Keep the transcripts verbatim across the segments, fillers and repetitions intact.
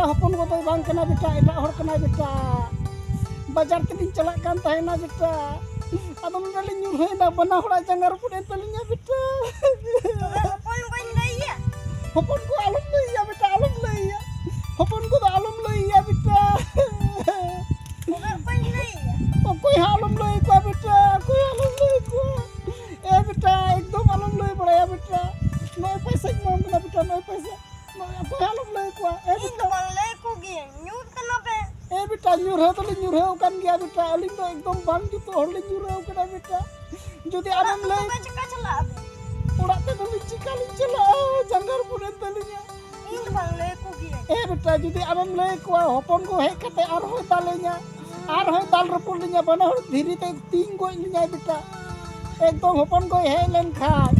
ᱦᱚᱯᱚᱱ ᱜᱚ ᱫᱚᱭ ᱵᱟᱝ ᱠᱟᱱᱟ ᱵᱮᱴᱟ, ᱮᱴᱟᱜ ᱦᱚᱲ ᱠᱟᱱᱟᱭ ᱵᱮᱴᱟ᱾ ᱵᱟᱡᱟᱨ ᱛᱮᱞᱤᱧ ᱪᱟᱞᱟᱜ ᱠᱟᱱ ᱛᱟᱦᱮᱱᱟ ᱵᱮᱴᱟ, ᱟᱫᱚ ᱱᱚᱰᱮ ᱞᱤᱧ ᱧᱩᱨᱦᱟᱹᱭᱮᱱᱟ, ᱵᱟᱱᱟ ᱦᱚᱲᱟᱜ ᱡᱟᱸᱜᱟ ᱨᱟᱹᱯᱩᱫ ᱮᱱ ᱛᱟᱹᱞᱤᱧᱟ ᱵᱮᱴᱟ᱾ ᱛᱚᱵᱮ ᱦᱚᱯᱚᱱ ᱜᱚᱧ ᱞᱟᱹᱭᱟ? ᱦᱚᱯᱚᱱ ᱜᱚ ᱟᱞᱚᱢ ᱞᱟᱹᱭᱟ ᱵᱮᱴᱟ, ᱟᱞᱚᱢ ᱞᱟᱹᱭᱟ᱾ ᱦᱚᱯᱚᱱ ᱜᱚ ᱫᱚ ᱟᱞᱚᱢ ᱞᱟᱹᱭᱟ ᱵᱮᱴᱟ᱾ ᱛᱚᱵᱮ ᱚᱠᱚᱭᱤᱧ ᱞᱟᱹᱭᱟ? ᱚᱠᱚᱭ ᱦᱚᱸ ᱟᱞᱚᱢ ᱞᱟᱹᱭ ᱟᱠᱚᱣᱟ ᱵᱮᱴᱟ, ᱚᱠᱚᱭ ᱦᱚᱸ ᱟᱞᱚᱢ ᱞᱟᱹᱭ ᱟᱠᱚᱣᱟ᱾ ᱮ ᱵᱮᱴᱟ, ᱮᱠᱫᱚᱢ ᱟᱞᱚᱢ ᱞᱟᱹᱭ ᱵᱟᱲᱟᱭᱟ ᱵᱮᱴᱟ᱾ ᱱᱚᱜᱼᱚᱭ ᱯᱚᱭᱥᱟᱧ ᱮᱢᱟᱢ ᱠᱟᱱᱟ ᱵᱮᱴᱟ, ᱱᱚᱜᱼᱚᱭ ᱯᱚᱭᱥᱟ᱾ ᱱᱚᱜᱼᱚᱭ ᱚᱠᱚᱭ ᱦᱚᱸ ᱟᱞᱚᱢ ᱞᱟᱹᱭ ᱟᱠᱚᱣᱟ᱾ ᱮ ᱤᱧ ᱫᱚ ᱵᱮᱴᱟ᱾ ᱵᱟᱝ ᱞᱟᱹᱭ ᱟᱠᱚ ᱜᱤᱭᱟᱹᱧ, ᱧᱩᱨ ᱠᱟᱱᱟ ᱯᱮ᱾ ᱮ ᱵᱮᱴᱟ, ᱧᱩᱨᱦᱟᱹ ᱫᱚᱞᱮ ᱧᱩᱨᱦᱟᱹᱣ ᱟᱠᱟᱱ ᱜᱮᱭᱟ ᱵᱮᱴᱟ᱾ ᱟᱹᱞᱤᱧ ᱫᱚ ᱮᱠᱫᱚᱢ ᱵᱟᱝ ᱡᱩᱛᱩᱜ ᱦᱚᱲ ᱞᱤᱧ ᱧᱩᱨᱦᱟᱹᱣ ᱠᱟᱱᱟ ᱵᱮᱴᱟ᱾ ᱡᱩᱫᱤ ᱚᱲᱟᱜ ᱟᱢᱮᱢ ᱫᱚ ᱞᱟᱹᱭ ᱛᱚᱵᱮ ᱪᱮᱠᱟ ᱪᱟᱞᱟᱜ ᱟᱵᱮᱱ? ᱚᱲᱟᱜ ᱛᱮᱫᱚ ᱞᱤᱧ ᱪᱤᱠᱟ ᱞᱤᱧ ᱪᱟᱞᱟᱜᱼᱟ? ᱡᱟᱸᱜᱟ ᱨᱟᱹᱯᱩᱫ ᱮᱱ ᱛᱟᱹᱞᱤᱧᱟ᱾ ᱤᱧ ᱫᱚ ᱵᱟᱝ ᱞᱟᱹᱭ ᱟᱠᱚ ᱜᱤᱭᱟᱹᱧ᱾ ᱮ ᱵᱮᱴᱟ, ᱡᱩᱫᱤ ᱟᱢᱮᱢ ᱞᱟᱹᱭ ᱟᱠᱚᱣᱟ, ᱦᱚᱯᱚᱱ ᱜᱚ ᱦᱮᱡ ᱠᱟᱛᱮ ᱟᱨᱦᱚᱸᱭ ᱫᱟᱞᱮᱧᱟ, ᱟᱨᱦᱚᱸᱭ ᱫᱟᱞ ᱨᱟᱹᱯᱩᱫ ᱞᱤᱧᱟ, ᱵᱟᱱᱟ ᱦᱚᱲ ᱫᱷᱤᱨᱤ ᱛᱮ ᱛᱤᱧ ᱜᱚᱡ ᱞᱤᱧᱟᱭ ᱵᱮᱴᱟ᱾ ᱮᱠᱫᱚᱢ ᱦᱚᱯᱚᱱ ᱜᱚᱭ ᱦᱮᱡ ᱞᱮᱱᱠᱷᱟᱱ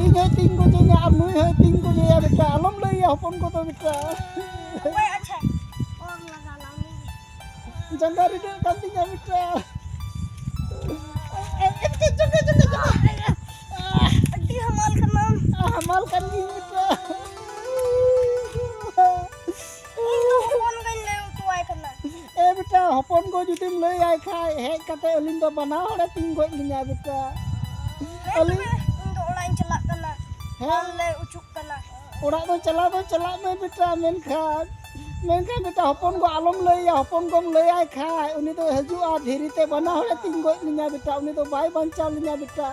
ᱤᱧ ᱦᱚᱸᱭ ᱛᱤᱧ ᱜᱚᱡᱮᱧᱟ ᱟᱨ ᱱᱩᱭ ᱦᱚᱸᱭ ᱛᱤᱧ ᱜᱚᱡᱮᱭᱟ ᱵᱮᱴᱟ᱾ ᱟᱞᱚᱢ ᱞᱟᱹᱭᱟ ᱦᱚᱯᱚᱱ ᱜᱚ ᱫᱚ ᱵᱮᱴᱟ᱾ ᱚᱠᱚᱭ? ᱟᱪᱪᱷᱟ, ᱚᱨ ᱞᱟᱜᱟ ᱞᱟᱝ᱾ ᱡᱟᱸᱜᱟ ᱨᱤᱰᱟᱹᱜ ᱠᱟᱱ ᱛᱤᱧᱟ ᱵᱮᱴᱟ᱾ ᱮ, ᱮ, ᱮ, ᱡᱟᱸᱜᱟ, ᱡᱟᱸᱜᱟ, ᱡᱟᱸᱜᱟ᱾ ᱟᱹᱰᱤ ᱦᱟᱢᱟᱞ ᱠᱟᱱᱟᱢ᱾ ᱦᱟᱢᱟᱞ ᱠᱟᱱ ᱜᱤᱭᱟᱹᱧ ᱵᱮᱴᱟ᱾ ᱤᱧ ᱫᱚ ᱦᱚᱯᱚᱱ ᱜᱚᱧ ᱞᱟᱹᱭ ᱦᱚᱴᱚᱣᱟᱭ ᱠᱟᱱᱟ᱾ ᱮ ᱵᱮᱴᱟ, ᱦᱚᱯᱚᱱ ᱜᱚ ᱡᱩᱫᱤᱢ ᱞᱟᱹᱭᱟᱭ ᱠᱷᱟᱡ, ᱦᱮᱡ ᱠᱟᱛᱮ ᱟᱹᱞᱤᱧ ᱫᱚ ᱵᱟᱱᱟ ᱦᱚᱲᱮ ᱛᱤᱧ ᱜᱚᱡ ᱞᱤᱧᱟ ᱵᱮᱴᱟ᱾ ᱦᱮᱸ ᱟᱹᱞᱤᱧ ᱛᱚᱵᱮ, ᱤᱧ ᱫᱚ ᱚᱲᱟᱜ ᱤᱧ ᱪᱟᱞᱟᱜ ᱠᱟᱱᱟ᱾ ᱦᱮᱸ? ᱵᱟᱝ ᱞᱟᱹᱭ ᱚᱪᱚᱜ ᱠᱟᱱᱟ᱾ ᱚᱲᱟᱜ ᱫᱚ ᱪᱟᱞᱟᱣ ᱫᱚ ᱪᱟᱞᱟᱜ ᱢᱮ ᱵᱮᱴᱟ, ᱢᱮᱱᱠᱷᱟᱱ, ᱢᱮᱱᱠᱷᱟᱱ ᱵᱮᱴᱟ, ᱦᱚᱯᱚᱱ ᱜᱚ ᱟᱞᱚᱢ ᱞᱟᱹᱭᱟ᱾ ᱦᱚᱯᱚᱱ ᱜᱚᱢ ᱞᱟᱹᱭᱟᱭ ᱠᱷᱟᱡ, ᱩᱱᱤ ᱫᱚ ᱦᱤᱡᱩᱜᱼᱟ, ᱫᱷᱤᱨᱤ ᱛᱮ ᱵᱟᱱᱟ ᱦᱚᱲᱮ ᱛᱤᱧ ᱜᱚᱡ ᱞᱤᱧᱟ ᱵᱮᱴᱟ, ᱩᱱᱤ ᱫᱚ ᱵᱟᱭ ᱵᱟᱧᱪᱟᱣ ᱞᱤᱧᱟ ᱵᱮᱴᱟ᱾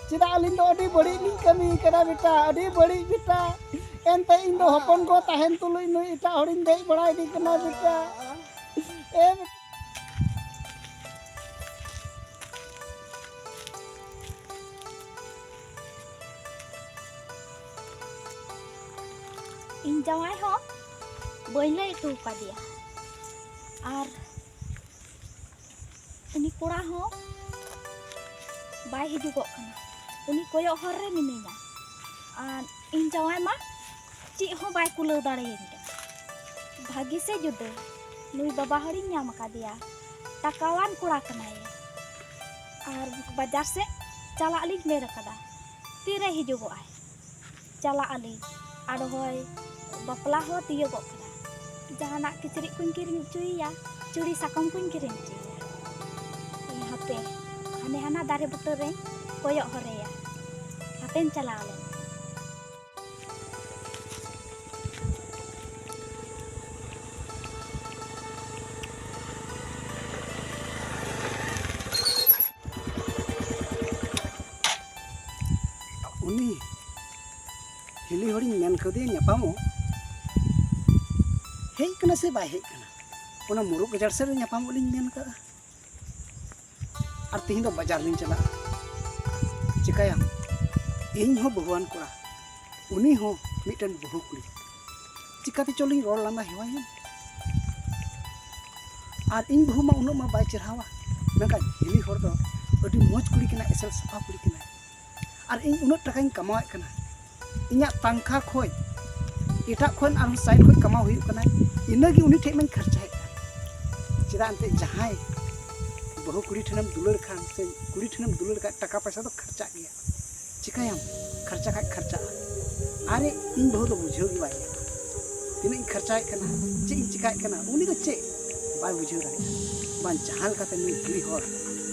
ᱪᱮᱫᱟᱜ ᱟᱹᱞᱤᱧ ᱫᱚ ᱟᱹᱰᱤ ᱵᱟᱹᱲᱤᱡ ᱞᱤᱧ ᱠᱟᱹᱢᱤ ᱠᱟᱱᱟ ᱵᱮᱴᱟ, ᱟᱹᱰᱤ ᱵᱟᱹᱲᱤᱡ ᱵᱮᱴᱟ᱾ ᱮᱱᱛᱮ ᱤᱧ ᱫᱚ ᱦᱚᱯᱚᱱ ᱜᱚ ᱛᱟᱦᱮᱱ ᱛᱩᱞᱩᱡ ᱱᱩᱭ ᱮᱴᱟᱜ ᱦᱚᱲᱤᱧ ᱫᱮᱡ ᱵᱟᱲᱟᱭᱮᱫᱮ ᱠᱟᱱᱟ ᱵᱮᱴᱟ᱾ ᱮ ᱵᱮᱴᱟ᱾ ᱤᱧ ᱡᱟᱶᱟᱭ ᱦᱚᱸ ᱵᱟᱹᱧ ᱞᱟᱹᱭ ᱦᱚᱴᱚ ᱟᱠᱟᱫᱮᱭᱟ, ᱟᱨ ᱩᱱᱤ ᱠᱚᱲᱟ ᱦᱚᱸ ᱵᱟᱭ ᱦᱤᱡᱩᱜᱚᱜ ᱠᱟᱱᱟ᱾ ᱩᱱᱤ ᱠᱚᱭᱚᱜ ᱦᱚᱨ ᱨᱮ ᱢᱤᱱᱟᱹᱧᱟ, ᱟᱨ ᱤᱧ ᱡᱟᱶᱟᱭ ᱢᱟ ᱪᱮᱫ ᱦᱚᱸ ᱵᱟᱭ ᱠᱩᱞᱟᱹᱣ ᱫᱟᱲᱮᱭᱟᱹᱧ ᱠᱟᱱᱟ᱾ ᱵᱷᱟᱹᱜᱤ ᱥᱮ ᱡᱩᱫᱟᱹ, ᱱᱩᱭ ᱵᱟᱵᱟ ᱦᱚᱲᱤᱧ ᱧᱟᱢ ᱟᱠᱟᱫᱮᱭᱟ, ᱴᱟᱠᱟᱣᱟᱱ ᱠᱚᱲᱟ ᱠᱟᱱᱟᱭ, ᱟᱨ ᱵᱟᱡᱟᱨ ᱥᱮᱫ ᱪᱟᱞᱟᱜ ᱞᱤᱧ ᱢᱮᱱ ᱟᱠᱟᱫᱟ᱾ ᱛᱤᱨᱮ ᱦᱤᱡᱩᱜᱚᱜᱼᱟᱭ? ᱪᱟᱞᱟᱜ ᱟᱹᱞᱤᱧ᱾ ᱟᱨ ᱦᱚᱭ, ᱵᱟᱯᱞᱟ ᱦᱚᱸ ᱛᱤᱭᱳᱜᱚᱜ ᱠᱟᱱᱟ᱾ ᱡᱟᱦᱟᱱᱟᱜ ᱠᱤᱪᱨᱤᱡ ᱠᱚᱧ ᱠᱤᱨᱤᱧ ᱦᱚᱪᱚᱭᱮᱭᱟ, ᱪᱩᱲᱤ ᱥᱟᱠᱚᱢ ᱠᱚᱧ ᱠᱤᱨᱤᱧ ᱦᱚᱪᱚᱭᱮᱭᱟ᱾ ᱤᱧ ᱦᱟᱯᱮ ᱦᱟᱱᱮ ᱦᱟᱱᱟ ᱫᱟᱨᱮ ᱵᱩᱴᱟᱹ ᱨᱮᱧ ᱠᱚᱭᱚᱜ ᱦᱚᱨᱮᱭᱟ, ᱦᱟᱯᱮᱧ ᱪᱟᱞᱟᱣ ᱞᱮᱱ᱾ ᱩᱱᱤ ᱦᱤᱞᱤ ᱦᱚᱲᱤᱧ ᱢᱮᱱ ᱠᱟᱫᱮᱭᱟ ᱧᱟᱯᱟᱢᱚᱜ, ᱦᱮᱡ ᱠᱟᱱᱟ ᱥᱮ ᱵᱟᱭ ᱦᱮᱡ ᱠᱟᱱᱟ? ᱚᱱᱟ ᱢᱩᱨᱩᱫ ᱜᱟᱡᱟᱲ ᱥᱮᱫ ᱨᱮ ᱧᱟᱯᱟᱢᱚᱜ ᱞᱤᱧ ᱢᱮᱱ ᱠᱟᱜᱼᱟ᱾ ᱟᱨ ᱛᱤᱦᱤᱧ ᱫᱚ ᱵᱟᱡᱟᱨ ᱞᱤᱧ ᱪᱟᱞᱟᱜᱼᱟ᱾ ᱪᱤᱠᱟᱹᱭᱟᱢ, ᱤᱧ ᱦᱚᱸ ᱵᱟᱹᱦᱩᱣᱟᱱ ᱠᱚᱲᱟ, ᱩᱱᱤ ᱦᱚᱸ ᱢᱤᱫᱴᱮᱱ ᱵᱟᱹᱦᱩ ᱠᱩᱲᱤ, ᱪᱤᱠᱟᱹᱛᱮ ᱪᱚᱞᱤᱧ ᱨᱚᱲ ᱞᱟᱸᱫᱟ ᱦᱮᱣᱟᱭᱮᱱ? ᱟᱨ ᱤᱧ ᱵᱟᱹᱦᱩ ᱢᱟ ᱩᱱᱟᱹᱜ ᱢᱟ ᱵᱟᱭ ᱪᱮᱨᱦᱟᱣᱟ, ᱢᱮᱱᱠᱷᱟᱱ ᱦᱤᱞᱤ ᱦᱚᱲ ᱫᱚ ᱟᱹᱰᱤ ᱢᱚᱡᱽ ᱠᱩᱲᱤ ᱠᱟᱱᱟᱭ, ᱮᱥᱮᱞ ᱥᱟᱯᱷᱟ ᱠᱩᱲᱤ ᱠᱟᱱᱟᱭ᱾ ᱟᱨ ᱤᱧ ᱩᱱᱟᱹᱜ ᱴᱟᱠᱟᱧ ᱠᱟᱢᱟᱣᱮᱫ ᱠᱟᱱᱟ, ᱤᱧᱟᱹᱜ ᱛᱟᱱᱠᱷᱟ ᱠᱷᱚᱱ ᱮᱴᱟᱜ ᱠᱷᱚᱱ ᱟᱨᱦᱚᱸ ᱥᱟᱭᱤᱰ ᱠᱷᱚᱱ ᱠᱟᱢᱟᱣ ᱦᱩᱭᱩᱜ ᱠᱟᱱᱟ, ᱤᱱᱟᱹᱜᱮ ᱩᱱᱤ ᱴᱷᱮᱱ ᱢᱟᱧ ᱠᱷᱚᱨᱪᱟᱭᱮᱫ ᱠᱟᱱ᱾ ᱪᱮᱫᱟᱜ ᱮᱱᱛᱮᱫ ᱡᱟᱦᱟᱸᱭ ᱵᱟᱹᱦᱩ ᱠᱩᱲᱤ ᱴᱷᱮᱱᱮᱢ ᱫᱩᱞᱟᱹᱲ ᱠᱷᱟᱱ ᱥᱮ ᱠᱩᱲᱤ ᱴᱷᱮᱱᱮᱢ ᱫᱩᱞᱟᱹᱲ ᱠᱷᱟᱱ ᱴᱟᱠᱟ ᱯᱚᱭᱥᱟ ᱫᱚ ᱠᱷᱚᱨᱪᱟᱜ ᱜᱮᱭᱟ᱾ ᱪᱤᱠᱟᱹᱭᱟᱢ, ᱠᱷᱚᱨᱪᱟ ᱠᱷᱟᱡ ᱠᱷᱚᱨᱪᱟᱜᱼᱟ᱾ ᱟᱨᱮ ᱤᱧ ᱵᱟᱹᱦᱩ ᱫᱚ ᱵᱩᱡᱷᱟᱹᱣ ᱜᱮ ᱵᱟᱭ ᱧᱟᱢᱟ᱾ ᱛᱤᱱᱟᱹᱜ ᱤᱧ ᱠᱷᱚᱨᱪᱟᱭᱮᱫ ᱠᱟᱱᱟ, ᱪᱮᱫ ᱤᱧ ᱪᱤᱠᱟᱭᱮᱫ ᱠᱟᱱᱟ, ᱩᱱᱤ ᱫᱚ ᱪᱮᱫ ᱵᱟᱭ ᱵᱩᱡᱷᱟᱹᱣ ᱫᱟᱲᱮᱭᱟᱜᱼᱟ᱾ ᱵᱟᱝ ᱡᱟᱦᱟᱸ ᱞᱮᱠᱟᱛᱮ ᱱᱩᱭ ᱠᱩᱲᱤ ᱦᱚᱲ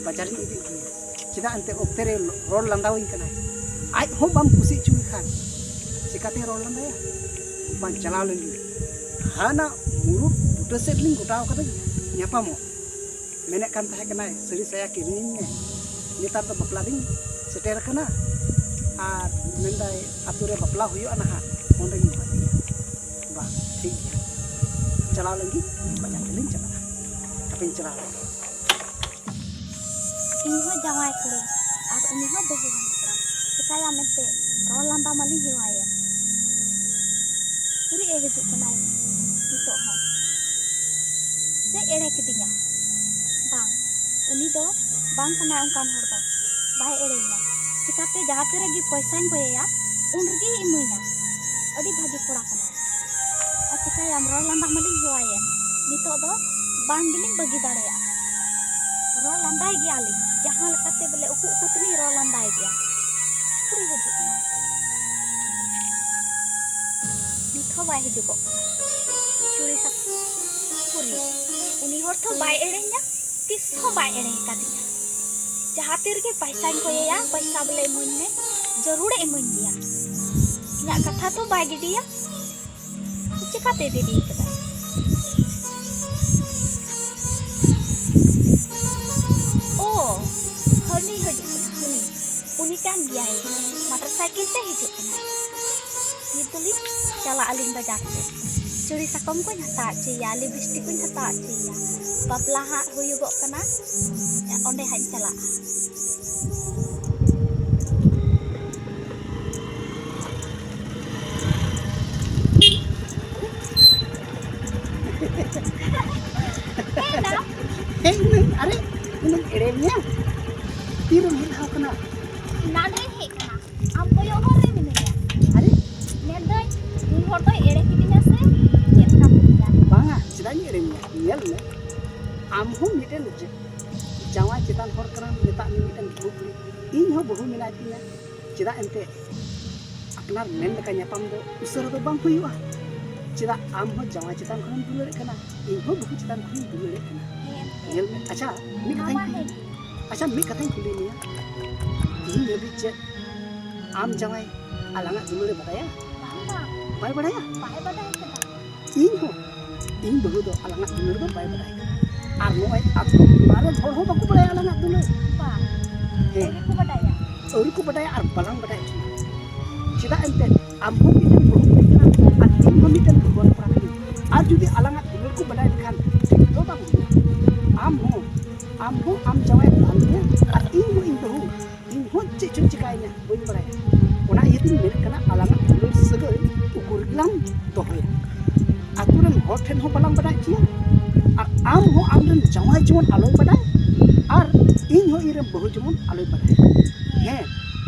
ᱵᱟᱡᱟᱨᱤᱧ ᱤᱫᱤ ᱟᱹᱜᱩᱭᱟ᱾ ᱪᱮᱫᱟᱜ ᱮᱱᱛᱮ ᱚᱠᱛᱮ ᱨᱮ ᱨᱚᱲ ᱞᱟᱸᱫᱟᱣᱟᱹᱧ ᱠᱟᱱᱟᱭ, ᱟᱡ ᱦᱚᱸ ᱵᱟᱢ ᱠᱩᱥᱤ ᱦᱚᱪᱚᱭᱮ ᱠᱷᱟᱱ ᱪᱤᱠᱟᱛᱮ ᱨᱚᱲ ᱞᱟᱸᱫᱟᱭᱟ? ᱵᱟᱝ ᱪᱟᱞᱟᱣ ᱞᱮᱱ ᱜᱮ᱾ ᱦᱟᱱᱟ ᱢᱩᱨᱩᱫ ᱵᱩᱴᱟᱹ ᱥᱮᱫ ᱨᱮᱞᱤᱧ ᱜᱚᱴᱟᱣ ᱠᱟᱫᱟ ᱧᱟᱯᱟᱢᱚᱜ᱾ ᱢᱮᱱᱮᱫ ᱠᱟᱱ ᱛᱟᱦᱮᱸ ᱠᱟᱱᱟᱭ, "ᱥᱟᱹᱲᱤ ᱥᱟᱭᱟ ᱠᱤᱨᱤᱧᱤᱧ ᱢᱮ, ᱱᱮᱛᱟᱨ ᱫᱚ ᱵᱟᱯᱞᱟ ᱫᱤᱱ ᱥᱮᱴᱮᱨ ᱟᱠᱟᱱᱟ", ᱟᱨ ᱢᱮᱱᱫᱟᱭ, "ᱟᱹᱛᱩ ᱨᱮ ᱵᱟᱯᱞᱟ ᱦᱩᱭᱩᱜᱼᱟ ᱱᱟᱦᱟᱜ, ᱚᱸᱰᱮᱧ ᱮᱢᱟᱫᱮᱭᱟ᱾" ᱵᱟᱝ, ᱴᱷᱤᱠ ᱜᱮᱭᱟ, ᱪᱟᱞᱟᱣ ᱞᱮᱱ ᱜᱤᱧ, ᱵᱟᱡᱟᱨ ᱛᱮᱞᱤᱧ ᱪᱟᱞᱟᱜᱼᱟ, ᱦᱟᱯᱮᱧ ᱪᱟᱞᱟᱣ ᱞᱮᱱ ᱜᱮ᱾ ᱤᱧ ᱦᱚᱸ ᱡᱟᱶᱟᱭ ᱠᱩᱲᱤ ᱟᱨ ᱩᱱᱤ ᱦᱚᱸ ᱵᱟᱹᱦᱩᱣᱟᱱ ᱠᱚᱲᱟ, ᱪᱤᱠᱟᱹᱭᱟᱢ ᱮᱱᱛᱮ, ᱨᱚᱲ ᱞᱟᱸᱫᱟ ᱢᱟᱞᱤᱧ ᱦᱮᱣᱟᱭᱮᱱ᱾ ᱩᱨᱤᱡ ᱮ ᱦᱤᱡᱩᱜ ᱠᱟᱱᱟᱭ ᱱᱤᱛᱚᱜ ᱦᱚᱸ᱾ ᱥᱮ ᱮᱲᱮ ᱠᱤᱫᱤᱧᱟ? ᱵᱟᱝ, ᱩᱱᱤ ᱫᱚ ᱵᱟᱝ ᱠᱟᱱᱟᱭ ᱚᱱᱠᱟᱱ ᱦᱚᱲ ᱫᱚ, ᱵᱟᱭ ᱮᱲᱮᱭᱤᱧᱟ᱾ ᱪᱤᱠᱟᱹᱛᱮ ᱡᱟᱦᱟᱸ ᱛᱤ ᱨᱮᱜᱮ ᱯᱚᱭᱥᱟᱧ ᱠᱚᱭᱮᱭᱟ, ᱩᱱ ᱨᱮᱜᱮᱭ ᱤᱢᱟᱹᱧᱟ᱾ ᱟᱹᱰᱤ ᱵᱷᱟᱹᱜᱤ ᱠᱚᱲᱟ ᱠᱟᱱᱟᱭ᱾ ᱟᱨ ᱪᱤᱠᱟᱹᱭᱟᱢ, ᱨᱚᱲ ᱞᱟᱸᱫᱟ ᱢᱟᱞᱤᱧ ᱦᱮᱣᱟᱭᱮᱱ, ᱱᱤᱛᱚᱜ ᱫᱚ ᱵᱟᱝ ᱜᱮᱞᱤᱧ ᱵᱟᱹᱜᱤ ᱫᱟᱲᱮᱭᱟᱜᱼᱟ᱾ ᱨᱚᱲ ᱞᱟᱸᱫᱟᱭ ᱜᱮᱭᱟᱞᱤᱧ, ᱡᱟᱦᱟᱸ ᱞᱮᱠᱟᱛᱮ ᱵᱚᱞᱮ ᱩᱠᱩ ᱩᱠᱩ ᱛᱮᱞᱤᱧ ᱨᱚᱲ ᱞᱟᱸᱫᱟᱭ ᱜᱮᱭᱟ᱾ ᱩᱠᱩᱨᱮ ᱦᱤᱡᱩᱜ ᱠᱟᱱᱟᱭ? ᱱᱤᱛ ᱦᱚᱸ ᱵᱟᱭ ᱦᱤᱡᱩᱜᱚᱜ ᱠᱟᱱᱟ᱾ ᱪᱩᱲᱤ ᱥᱟᱠᱚᱢ ᱠᱩᱞᱤ, ᱩᱱᱤ ᱦᱚᱲ ᱛᱚ ᱵᱟᱭ ᱮᱲᱮᱧᱟ, ᱛᱤᱥ ᱦᱚᱸ ᱵᱟᱭ ᱮᱲᱮ ᱟᱠᱟᱫᱤᱧᱟ᱾ ᱡᱟᱦᱟᱸ ᱛᱤ ᱨᱮᱜᱮ ᱯᱟᱭᱥᱟᱧ ᱠᱚᱭᱮᱭᱟ, ᱯᱟᱭᱥᱟ ᱵᱚᱞᱮ ᱤᱢᱟᱹᱧ ᱢᱮ, ᱡᱟᱹᱨᱩᱲᱮ ᱤᱢᱟᱹᱧ ᱜᱮᱭᱟ᱾ ᱤᱧᱟᱹᱜ ᱠᱟᱛᱷᱟ ᱛᱚ ᱵᱟᱭ ᱜᱤᱰᱤᱭᱟ, ᱪᱤᱠᱟᱹᱛᱮ ᱫᱤᱫᱤ ᱠᱟᱫᱟ? ᱳ, ᱦᱟᱹᱱᱤ ᱦᱤᱡᱩᱜ ᱠᱟᱱᱟ, ᱦᱟᱹᱱᱤ᱾ ᱩᱱᱤ ᱠᱟᱱ ᱜᱮᱭᱟᱭ, ᱢᱚᱴᱚᱨ ᱥᱟᱭᱠᱮᱞ ᱛᱮ ᱦᱤᱡᱩᱜ ᱠᱟᱱᱟᱭ᱾ ᱱᱤᱛ ᱫᱚᱞᱤᱧ ᱪᱟᱞᱟᱜ ᱟᱹᱞᱤᱧ ᱵᱟᱡᱟᱨ ᱛᱮ᱾ ᱪᱩᱲᱤ ᱥᱟᱠᱚᱢ ᱠᱚᱧ ᱦᱟᱛᱟᱣ ᱦᱚᱪᱚᱭᱮᱭᱟ, ᱞᱤᱯᱤᱥᱴᱤᱠ ᱠᱚᱧ ᱦᱟᱛᱟᱣ ᱦᱚᱪᱚᱭᱮᱭᱟ᱾ ᱵᱟᱯᱞᱟ ᱦᱟᱸᱜ ᱦᱩᱭᱩᱜᱚᱜ ᱠᱟᱱᱟ, ᱚᱸᱰᱮ ᱦᱟᱸᱜ ᱤᱧ ᱪᱟᱞᱟᱜᱼᱟ᱾ ᱦᱮᱡ ᱮᱱᱟ᱾ ᱦᱮᱡ ᱮᱱᱟᱹᱧ᱾ ᱟᱨᱮ, ᱤᱧᱤᱧ ᱮᱲᱮ ᱢᱮᱭᱟ? ᱛᱤᱨᱮᱢ ᱦᱮᱡ ᱞᱟᱦᱟ ᱠᱟᱱᱟ? ᱮᱱᱟᱱ ᱨᱮᱧ ᱦᱮᱡ ᱠᱟᱱᱟ, ᱟᱢ ᱠᱚᱭᱚᱜ ᱦᱚᱨ ᱨᱮ ᱢᱤᱱᱟᱹᱧᱟ᱾ ᱟᱨᱮ? ᱢᱮᱱᱫᱟᱹᱧ, ᱱᱩᱭ ᱦᱚᱲ ᱫᱚᱭ ᱮᱲᱮ ᱠᱤᱫᱤᱧᱟ ᱥᱮ ᱪᱮᱫ ᱞᱮᱠᱟ ᱠᱤᱫᱤᱧᱟ? ᱵᱟᱝᱟ, ᱪᱮᱫᱟᱜ ᱤᱧ ᱮᱲᱮ ᱢᱮᱭᱟ? ᱧᱮᱞ ᱢᱮ, ᱟᱢ ᱦᱚᱸ ᱢᱤᱫᱴᱮᱱ ᱡᱟ-, ᱡᱟᱶᱟᱭ ᱪᱮᱛᱟᱱ ᱦᱚᱲ ᱠᱟᱱᱟᱢ, ᱢᱮᱛᱟᱜ ᱢᱮ ᱢᱤᱫᱴᱮᱱ ᱵᱟᱹᱦᱩ ᱠᱩᱲᱤ, ᱤᱧ ᱦᱚᱸ ᱵᱟᱹᱦᱩ ᱢᱮᱱᱟᱭ ᱛᱤᱧᱟ᱾ ᱪᱮᱫᱟᱜ ᱮᱱᱛᱮ? ᱟᱯᱱᱟᱨ ᱢᱮᱱ ᱞᱮᱠᱟ ᱧᱟᱯᱟᱢ ᱫᱚ ᱩᱥᱟᱹᱨᱟ ᱫᱚ ᱵᱟᱝ ᱦᱩᱭᱩᱜᱼᱟ᱾ ᱪᱮᱫᱟᱜ ᱟᱢ ᱦᱚᱸ ᱡᱟᱶᱟᱭ ᱪᱮᱛᱟᱱ ᱠᱷᱚᱱᱮᱢ ᱫᱩᱞᱟᱹᱲᱮᱫ ᱠᱟᱱᱟ, ᱤᱧ ᱦᱚᱸ ᱵᱟᱹᱦᱩ ᱪᱮᱛᱟᱱ ᱠᱷᱚᱱᱤᱧ ᱫᱩᱞᱟᱹᱲᱮᱫ ᱠᱟᱱᱟ᱾ ᱦᱮᱸ᱾ ᱧᱮᱞ ᱢᱮ, ᱟᱪᱪᱷᱟ, ᱢᱤᱫ ᱚᱱᱟ ᱠᱟᱛᱷᱟᱧ ᱢᱟ ᱠᱩᱞᱤ, ᱦᱮᱸ ᱜᱮ᱾ ᱟᱪᱪᱷᱟ, ᱢᱤᱫ ᱠᱟᱛᱷᱟᱧ ᱠᱩᱞᱤ ᱢᱮᱭᱟ, ᱛᱤᱦᱤᱧ ᱦᱟᱹᱵᱤᱡ ᱪᱮᱫ ᱟᱢ ᱡᱟᱶᱟᱭ ᱟᱞᱟᱝᱟᱜ ᱫᱩᱞᱟᱹᱲᱮ ᱵᱟᱰᱟᱭᱟ? ᱵᱟᱝ, ᱵᱟᱝ᱾ ᱵᱟᱭ ᱵᱟᱰᱟᱭᱟ? ᱵᱟᱭ ᱵᱟᱰᱟᱭ ᱠᱟᱫᱟ᱾ ᱤᱧ ᱦᱚᱸ, ᱤᱧ ᱵᱟᱹᱦᱩ ᱫᱚ ᱟᱞᱟᱝᱟᱜ ᱫᱩᱞᱟᱹᱲ ᱫᱚ ᱵᱟᱭ ᱵᱟᱰᱟᱭ ᱠᱟᱫᱟ᱾ ᱟᱨ ᱱᱚᱜᱼᱚᱭ ᱟᱛᱳ ᱴᱚᱞᱟ ᱨᱮᱱ ᱦᱚᱲ ᱦᱚᱸ ᱵᱟᱠᱚ ᱵᱟᱰᱟᱭᱟ ᱟᱞᱟᱝᱟᱜ ᱫᱩᱞᱟᱹᱲ᱾ ᱵᱟᱝ᱾ ᱦᱮᱸ᱾ ᱟᱹᱣᱨᱤ ᱠᱚ ᱵᱟᱰᱟᱭᱟ᱾ ᱟᱹᱣᱨᱤ ᱠᱚ ᱵᱟᱰᱟᱭᱟ ᱟᱨ ᱵᱟᱞᱟᱝ ᱵᱟᱰᱟᱭ ᱦᱚᱪᱚᱭᱟ᱾ ᱪᱮᱫᱟᱜ ᱮᱱᱛᱮ ᱟᱢ ᱦᱚᱸ ᱢᱤᱫᱴᱮᱱ ᱵᱟᱹᱦᱩ ᱠᱩᱲᱤ ᱠᱟᱱᱟᱢ ᱟᱨ ᱤᱧ ᱦᱚᱸ ᱢᱤᱫᱴᱮᱱ ᱦᱚᱯᱚᱱ ᱠᱚᱲᱟ ᱠᱟᱹᱱᱟᱹᱧ᱾ ᱟᱨ ᱡᱩᱫᱤ ᱟᱞᱟᱝᱟᱜ ᱫᱩᱞᱟᱹᱲ ᱠᱚ ᱵᱟᱰᱟᱭ ᱞᱮᱠᱷᱟᱱ ᱴᱷᱤᱠ ᱫᱚ ᱵᱟᱝ ᱦᱩᱭᱩᱜᱼᱟ᱾ ᱟᱢ ᱦᱚᱸ, ᱟᱢ ᱦᱚᱸ ᱟᱢ ᱡᱟᱶᱟᱭ ᱮᱢ ᱟᱹᱜᱩ ᱢᱮᱭᱟ ᱟᱨ ᱤᱧ ᱦᱚᱸ ᱤᱧ ᱵᱟᱹᱦᱩ, ᱤᱧ ᱦᱚᱸ ᱪᱮᱫ ᱪᱚᱧ ᱪᱤᱠᱟᱹᱭᱮᱱᱟ ᱵᱟᱹᱧ ᱵᱟᱲᱟᱭᱟ᱾ ᱚᱱᱟ ᱤᱭᱟᱹᱛᱤᱧ ᱢᱮᱱᱮᱫ ᱠᱟᱱᱟ, ᱟᱞᱟᱝᱟᱜ ᱫᱩᱞᱟᱹᱲ ᱥᱟᱹᱜᱟᱹᱭ ᱩᱠᱩ ᱨᱮᱜᱮᱞᱟᱝ ᱫᱚᱦᱚᱭᱟ᱾ ᱟᱛᱳ ᱨᱮᱱ ᱦᱚᱲ ᱴᱷᱮᱱ ᱦᱚᱸ ᱵᱟᱞᱟᱝ ᱵᱟᱰᱟᱭ ᱦᱚᱪᱚᱭᱟ ᱟᱨ ᱟᱢ ᱦᱚᱸ ᱟᱢ ᱨᱮᱱ ᱡᱟᱶᱟᱭ ᱡᱮᱢᱚᱱ ᱟᱞᱚᱭ ᱵᱟᱰᱟᱭ ᱟᱨ ᱤᱧ ᱦᱚᱸ ᱤᱧ ᱨᱮᱱ ᱵᱟᱹᱦᱩ ᱡᱮᱢᱚᱱ ᱟᱞᱚᱭ ᱵᱟᱰᱟᱭ᱾ ᱦᱮᱸ,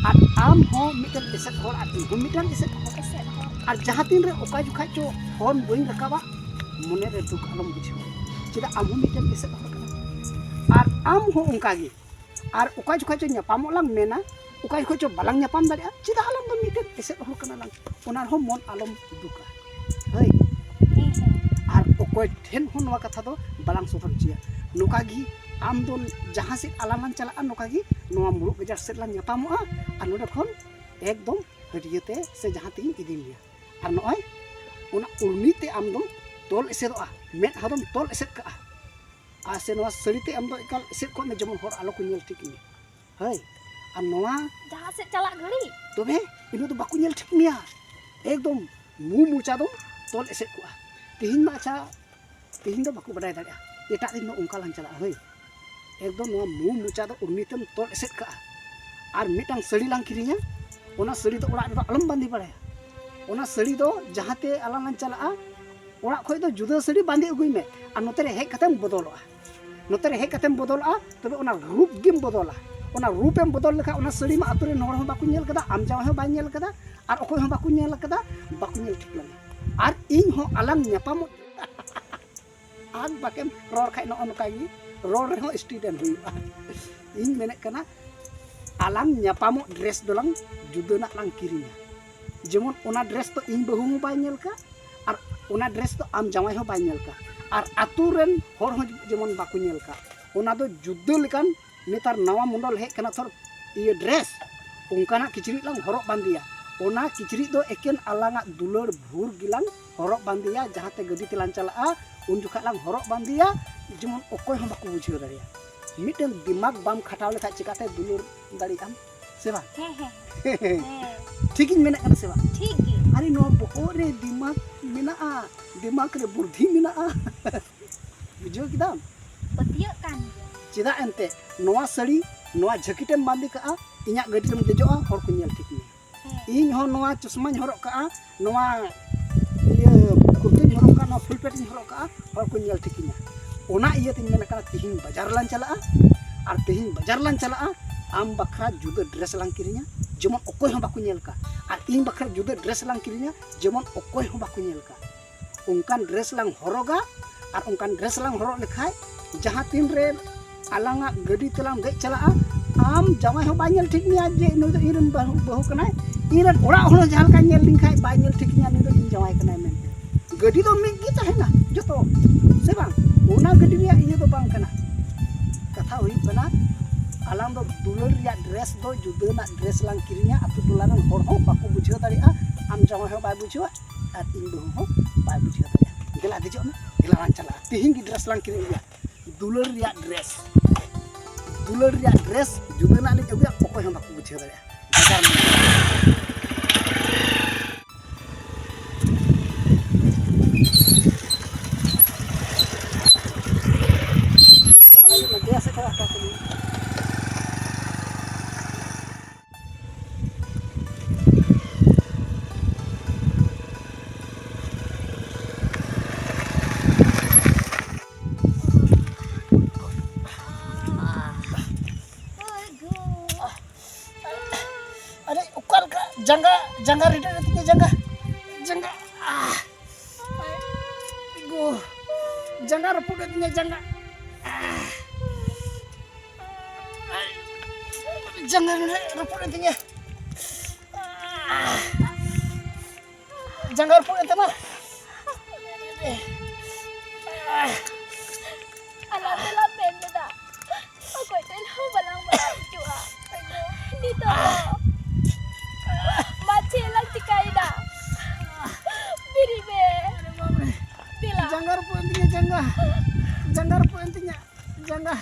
ᱟᱨ ᱟᱢ ᱦᱚᱸ ᱢᱤᱫᱴᱮᱱ ᱮᱥᱮᱫ ᱦᱚᱲ ᱟᱨ ᱤᱧ ᱦᱚᱸ ᱢᱤᱫᱴᱟᱝ ᱮᱥᱮᱫ ᱦᱚᱲ᱾ ᱮᱥᱮᱫ ᱦᱚᱲ᱾ ᱟᱨ ᱡᱟᱦᱟᱸ ᱛᱤᱱ ᱨᱮ ᱚᱠᱟ ᱡᱚᱠᱷᱟᱡ ᱪᱚ ᱯᱷᱳᱱ ᱵᱟᱹᱧ ᱨᱟᱠᱟᱵᱟ, ᱢᱚᱱᱮ ᱨᱮ ᱫᱩᱠ ᱟᱞᱚᱢ ᱵᱩᱡᱷᱟᱹᱣᱟ᱾ ᱪᱮᱫᱟᱜ, ᱟᱢ ᱦᱚᱸ ᱢᱤᱫᱴᱮᱱ ᱮᱥᱮᱫ ᱦᱚᱲ ᱠᱟᱱᱟᱢ᱾ ᱟᱨ ᱟᱢ ᱦᱚᱸ ᱚᱱᱠᱟ ᱜᱮ᱾ ᱟᱨ ᱚᱠᱟ ᱡᱚᱠᱷᱟᱡ ᱪᱚ ᱧᱟᱯᱟᱢᱚᱜ ᱞᱟᱝ ᱢᱮᱱᱟ, ᱚᱠᱟ ᱡᱚᱠᱷᱟᱡ ᱪᱚ ᱵᱟᱞᱟᱝ ᱧᱟᱯᱟᱢ ᱫᱟᱲᱮᱭᱟᱜᱼᱟ, ᱪᱮᱫᱟᱜ, ᱟᱞᱟᱝ ᱫᱚ ᱢᱤᱫᱴᱮᱱ ᱮᱥᱮᱫ ᱦᱚᱲ ᱠᱟᱱᱟ ᱞᱟᱝ, ᱚᱱᱟ ᱨᱮᱦᱚᱸ ᱢᱚᱱ ᱟᱞᱚᱢ ᱫᱩᱠᱟ᱾ ᱦᱳᱭ᱾ ᱟᱨ ᱚᱠᱚᱭ ᱴᱷᱮᱱ ᱦᱚᱸ ᱱᱚᱣᱟ ᱠᱟᱛᱷᱟ ᱫᱚ ᱵᱟᱞᱟᱝ ᱥᱚᱫᱚᱨ ᱦᱚᱪᱚᱭᱟ᱾ ᱱᱚᱝᱠᱟ ᱜᱮ ᱟᱢ ᱫᱚ ᱡᱟᱦᱟᱸ ᱥᱮᱫ ᱟᱞᱟᱝ ᱞᱟᱝ ᱪᱟᱞᱟᱜᱼᱟ, ᱱᱚᱝᱠᱟ ᱜᱮ ᱱᱚᱣᱟ ᱢᱩᱨᱩᱜ ᱜᱟᱡᱟᱲ ᱥᱮᱫ ᱞᱟᱝ ᱧᱟᱯᱟᱢᱚᱜᱼᱟ᱾ ᱟᱨ ᱱᱚᱰᱮ ᱠᱷᱚᱱ ᱮᱠᱫᱚᱢ ᱦᱟᱹᱴᱭᱟᱹ ᱛᱮ ᱥᱮ ᱡᱟᱦᱟᱸ ᱛᱮᱜᱮᱧ ᱤᱫᱤ ᱢᱮᱭᱟ᱾ ᱟᱨ ᱱᱚᱜᱼᱚᱭ ᱚᱱᱟ ᱩᱨᱢᱤ ᱛᱮ ᱟᱢ ᱫᱚᱢ ᱛᱚᱞ ᱮᱥᱮᱫᱚᱜᱼᱟ, ᱢᱮᱫᱦᱟ ᱫᱚᱢ ᱛᱚᱞ ᱮᱥᱮᱫ ᱠᱟᱜᱼᱟ᱾ ᱟᱨ ᱥᱮ ᱱᱚᱣᱟ ᱥᱟᱹᱲᱤ ᱛᱮ ᱟᱢ ᱫᱚ ᱮᱠᱟᱞ ᱮᱥᱮᱫ ᱠᱚᱜ ᱢᱮ, ᱡᱮᱢᱚᱱ ᱦᱚᱲ ᱟᱞᱚ ᱠᱚ ᱧᱮᱞ ᱴᱷᱤᱠ ᱢᱮ᱾ ᱦᱳᱭ᱾ ᱟᱨ ᱱᱚᱣᱟ ᱡᱟᱦᱟᱸ ᱥᱮᱫ ᱪᱟᱞᱟᱜ ᱜᱷᱟᱹᱲᱤ᱾ ᱛᱚᱵᱮ ᱤᱱᱟᱹ ᱫᱚ ᱵᱟᱠᱚ ᱧᱮᱞ ᱴᱷᱤᱠ ᱢᱮᱭᱟ, ᱮᱠᱫᱚᱢ ᱢᱩ ᱢᱚᱪᱟ ᱫᱚᱢ ᱛᱚᱞ ᱮᱥᱮᱫ ᱠᱚᱜᱼᱟ᱾ ᱛᱮᱦᱮᱧ ᱢᱟ ᱟᱪᱪᱷᱟ, ᱛᱮᱦᱮᱧ ᱫᱚ ᱵᱟᱠᱚ ᱵᱟᱰᱟᱭ ᱫᱟᱲᱮᱭᱟᱜᱼᱟ, ᱮᱴᱟᱜ ᱫᱤᱱ ᱫᱚ ᱚᱱᱠᱟ ᱞᱟᱝ ᱪᱟᱞᱟᱜᱼᱟ᱾ ᱦᱳᱭ᱾ ᱮᱠᱫᱚᱢ ᱱᱚᱣᱟ ᱢᱩ ᱢᱚᱪᱟ ᱫᱚ ᱩᱨᱢᱤ ᱛᱮᱢ ᱛᱚᱞ ᱮᱥᱮᱫ ᱠᱟᱜᱼᱟ᱾ ᱟᱨ ᱢᱤᱫᱴᱟᱝ ᱥᱟᱹᱲᱤ ᱞᱟᱝ ᱠᱤᱨᱤᱧᱟ, ᱚᱱᱟ ᱥᱟᱹᱲᱤ ᱫᱚ ᱚᱲᱟᱜ ᱨᱮᱫᱚ ᱟᱞᱚᱢ ᱵᱟᱸᱫᱮ ᱵᱟᱲᱟᱭᱟ᱾ ᱚᱱᱟ ᱥᱟᱹᱲᱤ ᱫᱚ ᱡᱟᱦᱟᱸ ᱛᱮ ᱟᱞᱟᱝ ᱞᱟᱝ ᱪᱟᱞᱟᱜᱼᱟ, ᱚᱲᱟᱜ ᱠᱷᱚᱡ ᱫᱚ ᱡᱩᱫᱟᱹ ᱥᱟᱹᱲᱤ ᱵᱟᱸᱫᱮ ᱟᱹᱜᱩᱭ ᱢᱮ, ᱟᱨ ᱱᱚᱛᱮ ᱨᱮ ᱦᱮᱡ ᱠᱟᱛᱮᱢ ᱵᱚᱫᱚᱞᱚᱜᱼᱟ᱾ ᱱᱚᱛᱮ ᱨᱮ ᱦᱮᱡ ᱠᱟᱛᱮᱢ ᱵᱚᱫᱚᱞᱚᱜᱼᱟ, ᱛᱚᱵᱮ ᱚᱱᱟ ᱨᱩᱯ ᱜᱮᱢ ᱵᱚᱫᱚᱞᱟ᱾ ᱚᱱᱟ ᱨᱩᱯᱮᱢ ᱵᱚᱫᱚᱞ ᱞᱮᱠᱷᱟᱱ ᱚᱱᱟ ᱥᱟᱹᱲᱤ ᱢᱟ ᱟᱛᱳ ᱨᱮᱱ ᱦᱚᱲ ᱦᱚᱸ ᱵᱟᱠᱚ ᱧᱮᱞ ᱠᱟᱫᱟ, ᱟᱢ ᱡᱟᱶᱟᱭ ᱦᱚᱸ ᱵᱟᱭ ᱧᱮᱞ ᱠᱟᱫᱟ, ᱟᱨ ᱚᱠᱚᱭ ᱦᱚᱸ ᱵᱟᱠᱚ ᱧᱮᱞ ᱠᱟᱫᱟ, ᱵᱟᱠᱚ ᱧᱮᱞ ᱴᱷᱤᱠ ᱞᱟᱢᱟ᱾ ᱟᱨ ᱤᱧ ᱦᱚᱸ ᱟᱞᱟᱝ ᱧᱟᱯᱟᱢᱚᱜ ᱟᱨ ᱵᱟᱠᱮᱢ ᱨᱚᱲ ᱠᱷᱟᱡ ᱱᱚᱜᱼᱚ ᱱᱚᱝᱠᱟ ᱜᱮ ᱨᱚᱲ ᱨᱮᱦᱚᱸ student ᱦᱩᱭᱩᱜᱼᱟ᱾ ᱤᱧ ᱢᱮᱱᱮᱫ ᱠᱟᱱᱟ, ᱟᱞᱟᱝ ᱧᱟᱯᱟᱢᱚᱜ dress ᱫᱚᱞᱟᱝ ᱡᱩᱫᱟᱹᱱᱟᱜ ᱞᱟᱝ ᱠᱤᱨᱤᱧᱟ᱾ ᱡᱮᱢᱚᱱ ᱚᱱᱟ dress ᱫᱚ ᱤᱧ ᱵᱟᱹᱦᱩ ᱦᱚᱸ ᱵᱟᱭ ᱧᱮᱞ ᱠᱟᱜ, ᱟᱨ ᱚᱱᱟ dress ᱫᱚ ᱟᱢ ᱡᱟᱶᱟᱭ ᱦᱚᱸ ᱵᱟᱭ ᱧᱮᱞ ᱠᱟᱜ, ᱟᱨ ᱟᱛᱳ ᱨᱮᱱ ᱦᱚᱲ ᱦᱚᱸ ᱡᱮᱢᱚᱱ ᱵᱟᱠᱚ ᱧᱮᱞ ᱠᱟᱜ᱾ ᱚᱱᱟ ᱫᱚ ᱡᱩᱫᱟᱹ ᱞᱮᱠᱟᱱ ᱱᱮᱛᱟᱨ ᱱᱟᱣᱟ model ᱦᱮᱡ ᱠᱟᱱᱟ ᱛᱷᱚᱨ, ᱤᱭᱟᱹ dress, ᱚᱱᱠᱟᱱᱟᱜ ᱠᱤᱪᱨᱤᱡ ᱞᱟᱝ ᱦᱚᱨᱚᱜ ᱵᱟᱸᱫᱮᱭᱟ᱾ ᱚᱱᱟ ᱠᱤᱪᱨᱤᱡ ᱫᱚ ᱮᱠᱮᱱ ᱟᱞᱟᱝᱟᱜ ᱫᱩᱞᱟᱹᱲ ᱵᱷᱳᱨ ᱜᱮᱞᱟᱝ ᱦᱚᱨᱚᱜ ᱵᱟᱸᱫᱮᱭᱟ, ᱡᱟᱦᱟᱸᱛᱮ ᱜᱟᱹᱰᱤ ᱛᱮᱞᱟᱝ ᱪᱟᱞᱟᱜᱼᱟ, ᱩᱱ ᱡᱚᱠᱷᱟᱜ ᱞᱟᱝ ᱦᱚᱨᱚᱜ ᱵᱟᱸᱫᱮᱭᱟ, ᱡᱮᱢᱚᱱ ᱚᱠᱚᱭ ᱦᱚᱸ ᱵᱟᱠᱚ ᱵᱩᱡᱷᱟᱹᱣ ᱫᱟᱲᱮᱭᱟᱜᱼᱟ᱾ ᱢᱤᱫᱴᱮᱱ ᱫᱤᱢᱟᱜᱽ ᱵᱟᱢ ᱠᱷᱟᱴᱟᱣ ᱞᱮᱠᱷᱟᱡ ᱪᱤᱠᱟᱛᱮ ᱫᱩᱞᱟᱹᱲ ᱫᱟᱲᱮᱭᱟᱜ ᱟᱢ, ᱥᱮ ᱵᱟᱝ? ᱦᱮᱸ, ᱦᱮᱸ, ᱦᱮᱸ᱾ ᱴᱷᱤᱠᱤᱧ ᱢᱮᱱᱮᱫ ᱠᱟᱱᱟ ᱥᱮ ᱵᱟᱝ? ᱴᱷᱤᱠ ᱜᱮ᱾ ᱟᱨᱮ, ᱱᱚᱣᱟ ᱵᱚᱦᱚᱜ ᱨᱮ ᱫᱤᱢᱟᱜᱽ ᱢᱮᱱᱟᱜᱼᱟ, ᱫᱤᱢᱟᱜᱽ ᱨᱮ ᱵᱩᱨᱫᱷᱤ ᱢᱮᱱᱟᱜᱼᱟ᱾ ᱵᱩᱡᱷᱟᱹᱣ ᱠᱮᱫᱟᱢ? ᱯᱟᱹᱛᱭᱟᱹᱜ ᱠᱟᱱ ᱜᱮ᱾ ᱪᱮᱫᱟᱜ ᱮᱱᱛᱮ ᱱᱚᱣᱟ ᱥᱟᱹᱲᱤ, ᱱᱚᱣᱟ jacket ᱮᱢ ᱵᱟᱸᱫᱮ ᱠᱟᱜᱼᱟ, ᱤᱧᱟᱹᱜ ᱜᱟᱹᱰᱤ ᱨᱮᱢ ᱫᱮᱡᱚᱜᱼᱟ, ᱦᱚᱲ ᱠᱚ ᱧᱮᱞ ᱴᱷᱤᱠ ᱢᱮᱭᱟ᱾ ᱦᱮᱸ᱾ ᱤᱧ ᱦᱚᱸ ᱱᱚᱣᱟ ᱪᱚᱥᱢᱟᱧ ᱦᱚᱨᱚᱜ ᱠᱟᱜᱼᱟ, ᱱᱚᱣᱟ ᱤᱭᱟᱹ ᱠᱩᱨᱛᱟᱹᱧ ᱦᱚᱨᱚᱜ ᱠᱟᱜᱼᱟ, ᱱᱚᱣᱟ full pant ᱤᱧ ᱦᱚᱨᱚᱜ ᱠᱟᱜᱼᱟ, ᱦᱚᱲ ᱠᱚ ᱧᱮᱞ ᱴᱷᱤᱠᱤᱧᱟ᱾ ᱚᱱᱟ ᱤᱭᱟᱹᱛᱮᱧ ᱢᱮᱱᱮᱫ ᱠᱟᱱᱟ, ᱛᱤᱦᱤᱧ ᱵᱟᱡᱟᱨ ᱞᱟᱝ ᱪᱟᱞᱟᱜᱼᱟ, ᱟᱨ ᱛᱤᱦᱤᱧ ᱵᱟᱡᱟᱨ ᱞᱟᱝ ᱪᱟᱞᱟᱜᱼᱟ, ᱟᱢ ᱵᱟᱠᱷᱨᱟ ᱡᱩᱫᱟᱹ dress ᱞᱟᱝ ᱠᱤᱨᱤᱧᱟ, ᱡᱮᱢᱚᱱ ᱚᱠᱚᱭ ᱦᱚᱸ ᱵᱟᱠᱚ ᱧᱮᱞ ᱠᱟ᱾ ᱟᱨ ᱤᱧ ᱵᱟᱠᱷᱨᱟ ᱡᱩᱫᱟᱹ dress ᱞᱟᱝ ᱠᱤᱨᱤᱧᱟ, ᱡᱮᱢᱚᱱ ᱚᱠᱚᱭ ᱦᱚᱸ ᱵᱟᱠᱚ ᱧᱮᱞ ᱠᱟ᱾ ᱚᱱᱠᱟᱱ dress ᱞᱟᱝ ᱦᱚᱨᱚᱜᱟ, ᱟᱨ ᱚᱱᱠᱟᱱ dress ᱞᱟᱝ ᱦᱚᱨᱚᱜ ᱞᱮᱠᱷᱟᱡ ᱡᱟᱦᱟᱸ ᱛᱤᱱ ᱨᱮ ᱟᱞᱟᱝᱟᱜ ᱜᱟᱹᱰᱤ ᱛᱮᱞᱟᱝ ᱫᱮᱡ ᱪᱟᱞᱟᱜᱼᱟ, ᱟᱢ ᱡᱟᱶᱟᱭ ᱦᱚᱸ ᱵᱟᱭ ᱧᱮᱞ ᱴᱷᱤᱠ ᱢᱮᱭᱟ ᱡᱮ ᱱᱩᱭ ᱫᱚ ᱤᱧ ᱨᱮᱱ ᱵᱟᱹᱦᱩ, ᱵᱟᱹᱦᱩ ᱠᱟᱱᱟᱭ, ᱤᱧ ᱨᱮᱱ ᱚᱲᱟᱜ ᱦᱚᱲ ᱦᱚᱸ ᱡᱟᱦᱟᱸ ᱞᱮᱠᱟᱧ ᱧᱮᱞ ᱞᱤᱧ ᱠᱷᱟᱡ ᱵᱟᱭ ᱧᱮᱞ ᱴᱷᱤᱠ ᱤᱧᱟ, ᱱᱩᱭ ᱫᱚ ᱤᱧ ᱡᱟᱶᱟᱭ ᱠᱟᱱᱟᱭ ᱢᱮᱱᱛᱮ᱾ ᱜᱟᱹᱰᱤ ᱫᱚ ᱢᱤᱫ ᱜᱮ ᱛᱟᱦᱮᱱᱟ ᱡᱚᱛᱚ, ᱥᱮ ᱵᱟᱝ? ᱚᱱᱟ ᱜᱟᱹᱰᱤ ᱨᱮᱭᱟᱜ ᱤᱭᱟᱹ ᱫᱚ ᱵᱟᱝ ᱠᱟᱱᱟ᱾ ᱠᱟᱛᱷᱟ ᱦᱩᱭᱩᱜ ᱠᱟᱱᱟ, ᱟᱞᱟᱝ ᱫᱚ ᱫᱩᱞᱟᱹᱲ ᱨᱮᱭᱟᱜ ᱰᱨᱮᱥ ᱫᱚ ᱡᱩᱫᱟᱹᱱᱟᱜ ᱰᱨᱮᱥ ᱞᱟᱝ ᱠᱤᱨᱤᱧᱟ᱾ ᱟᱹᱛᱩ ᱴᱚᱞᱟ ᱨᱮᱱ ᱦᱚᱲ ᱦᱚᱸ ᱵᱟᱠᱚ ᱵᱩᱡᱷᱟᱹᱣ ᱫᱟᱲᱮᱭᱟᱜᱼᱟ, ᱟᱢ ᱡᱟᱶᱟᱭ ᱦᱚᱸ ᱵᱟᱭ ᱵᱩᱡᱷᱟᱹᱣᱟ ᱟᱨ ᱤᱧ ᱵᱟᱹᱦᱩ ᱦᱚᱸ ᱵᱟᱭ ᱵᱩᱡᱷᱟᱹᱣ ᱫᱟᱲᱮᱭᱟᱜᱼᱟ᱾ ᱫᱮᱞᱟ ᱫᱮᱡᱚᱜ ᱢᱮ, ᱫᱮᱞᱟ ᱞᱟᱝ ᱪᱟᱞᱟᱜᱼᱟ, ᱛᱮᱦᱮᱧ ᱜᱮ ᱰᱨᱮᱥ ᱞᱟᱝ ᱠᱤᱨᱤᱧ ᱟᱹᱜᱩᱭᱟ᱾ ᱫᱩᱞᱟᱹᱲ ᱨᱮᱭᱟᱜ ᱰᱨᱮᱥ, ᱫᱩᱞᱟᱹᱲ ᱨᱮᱭᱟᱜ ᱰᱨᱮᱥ ᱡᱩᱫᱟᱹᱱᱟᱜ ᱞᱤᱧ ᱟᱹᱜᱩᱭᱟ, ᱚᱠᱚᱭ ᱦᱚᱸ ᱵᱟᱠᱚ ᱵᱩᱡᱷᱟᱹᱣ ᱫᱟᱲᱮᱭᱟᱜᱼᱟ᱾ ᱵᱷᱮᱜᱟᱨ ᱢᱮᱱᱟᱜᱼᱟ᱾ ᱫᱮᱭᱟ ᱥᱮᱫ ᱠᱷᱚᱱ ᱦᱟᱛᱟᱣ ᱠᱟᱹᱫᱟᱹᱧ᱾ ᱟᱨᱮ, ᱚᱠᱟ ᱞᱮᱠᱟ ᱡᱟᱸᱜᱟ, ᱡᱟᱸᱜᱟ ᱨᱤᱰᱟᱹᱜ ᱮᱱ ᱛᱤᱧᱟ, ᱡᱟᱸᱜᱟ, ᱡᱟᱸᱜᱟ, ᱟᱦ, ᱜᱳ, ᱡᱟᱸᱜᱟ ᱨᱟᱹᱯᱩᱫ ᱮᱱ ᱛᱤᱧᱟ, ᱡᱟᱸᱜᱟ, ᱟᱦ, ᱡᱟᱸᱜᱟ ᱱᱚᱰᱮ ᱨᱟᱹᱯᱩᱫ ᱮᱱ ᱛᱤᱧᱟ, ᱟᱦ, ᱡᱟᱸᱜᱟ ᱨᱟᱹᱯᱩᱫ ᱮᱱ ᱛᱟᱢᱟ᱾ ᱟᱞᱟᱝ ᱫᱚᱞᱟᱝ ᱢᱮᱱ ᱞᱮᱫᱟ, ᱚᱠᱚᱭ ᱴᱷᱮᱱ ᱦᱚᱸ ᱵᱟᱞᱟᱝ ᱵᱟᱲᱟᱭ ᱦᱚᱪᱚᱜᱼᱟ᱾ ᱱᱤᱛᱚᱜ ᱫᱚ ᱢᱟ ᱪᱮᱫ ᱞᱟᱝ ᱪᱤᱠᱟᱹᱭᱮᱫᱟ? ᱵᱮᱨᱮᱫ ᱢᱮ᱾ ᱫᱮᱞᱟ᱾ ᱡᱟᱸᱜᱟ ᱨᱟᱹᱯᱩᱫ ᱮᱱ ᱛᱤᱧᱟ, ᱡᱟᱸᱜᱟ᱾ ᱡᱟᱸᱜᱟ ᱨᱟᱹᱯᱩᱫ ᱮᱱ ᱛᱤᱧᱟ, ᱡᱟᱸᱜᱟ᱾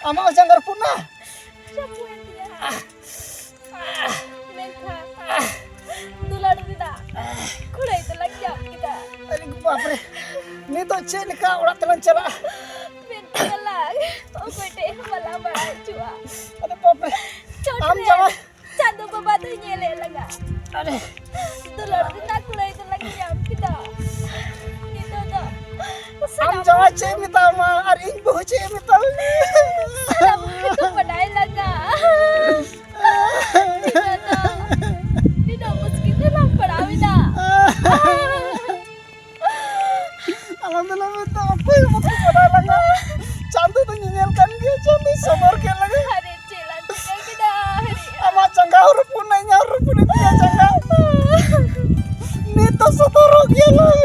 ᱟᱢᱟᱜ ᱦᱚᱸ ᱡᱟᱸᱜᱟ ᱨᱟᱹᱯᱩᱫ ᱮᱱᱟ? ᱨᱟᱹᱯᱩᱫ ᱮᱱ ᱛᱤᱧᱟ᱾ ᱢᱮᱱᱠᱷᱟᱱ ᱫᱩᱞᱟᱹᱲ ᱨᱮᱱᱟᱜ ᱠᱩᱲᱟᱹᱭ ᱫᱚᱞᱟᱝ ᱧᱟᱢ ᱠᱮᱫᱟ᱾ ᱟᱨᱮ ᱵᱟᱯᱨᱮ, ᱱᱤᱛᱚᱜ ᱪᱮᱫ ᱞᱮᱠᱟ ᱚᱲᱟᱜ ᱛᱮᱞᱟᱝ ᱪᱟᱞᱟᱜᱼᱟ? ᱢᱮᱱ ᱠᱮᱫᱟᱞᱟᱝ, ᱚᱠᱚᱭ ᱴᱷᱮᱡ ᱦᱚᱸ ᱵᱟᱞᱟᱝ ᱵᱟᱲᱟᱭ ᱦᱚᱪᱚᱜᱼᱟ᱾ ᱟᱨᱮ ᱵᱟᱯᱨᱮ, ᱪᱚᱴ ᱟᱢ ᱨᱮ ᱡᱟᱶᱟᱭ᱾ ᱪᱟᱸᱫᱚ ᱵᱟᱵᱟ ᱫᱚᱭ ᱧᱮᱞᱮᱫ ᱞᱟᱝᱟ᱾ ᱟᱨᱮ᱾ ᱫᱩᱞᱟᱹᱲ ᱨᱮᱱᱟᱜ ᱠᱩᱲᱟᱹᱭ ᱫᱚᱞᱟᱝ ᱧᱟᱢ ᱠᱮᱫᱟ᱾ ᱱᱤᱛᱚᱜ ᱫᱚ ᱟᱢ ᱥᱟᱱᱟᱢ ᱡᱟᱶᱟᱭ ᱦᱚᱲ ᱪᱮᱫ ᱮ ᱢᱮᱛᱟᱢᱟ ᱟᱨ ᱤᱧ ᱵᱟᱹᱦᱩ ᱪᱮᱫ ᱮ ᱢᱮᱛᱟᱢᱟ? ᱥᱟᱱᱟᱢ ᱦᱚᱲ ᱠᱚ ᱵᱟᱰᱟᱭ ᱞᱟᱜᱟ᱾ ᱱᱤᱛᱚᱜ ᱫᱚ, ᱱᱤᱛᱚᱜ ᱢᱩᱥᱠᱤᱞ ᱨᱮᱞᱟᱝ ᱯᱟᱲᱟᱣ ᱮᱱᱟ᱾ ᱟᱞᱟᱝ ᱫᱚᱞᱮ ᱢᱮᱛᱟ ᱚᱠᱚᱭ ᱦᱚᱸ ᱵᱟᱠᱚ ᱵᱟᱰᱟᱭ ᱞᱟᱜᱟ᱾ ᱪᱟᱸᱫᱚ ᱫᱚ ᱧᱮᱧᱮᱞ ᱠᱟᱱ ᱜᱮᱭᱟ, ᱪᱟᱸᱫᱚᱭ ᱥᱚᱫᱚᱨ ᱠᱮᱫ ᱞᱮᱜᱮ᱾ ᱟᱨᱮ ᱪᱮᱫ ᱞᱟᱝ ᱪᱤᱠᱟᱹ ᱠᱮᱫᱟ? ᱟᱨᱮ ᱟᱢᱟᱜ ᱡᱟᱸᱜᱟ ᱦᱚᱸ ᱨᱟᱹᱯᱩᱫ ᱮᱱᱟ, ᱤᱧᱟᱜ ᱦᱚᱸ ᱨᱟᱹᱯᱩᱫ ᱮᱱ ᱛᱤᱧᱟ ᱡᱟᱸᱜᱟ᱾ ᱱᱤᱛ ᱫᱚ ᱥᱚᱫᱚᱨᱚᱜ ᱜᱮᱭᱟ ᱞᱟᱝ᱾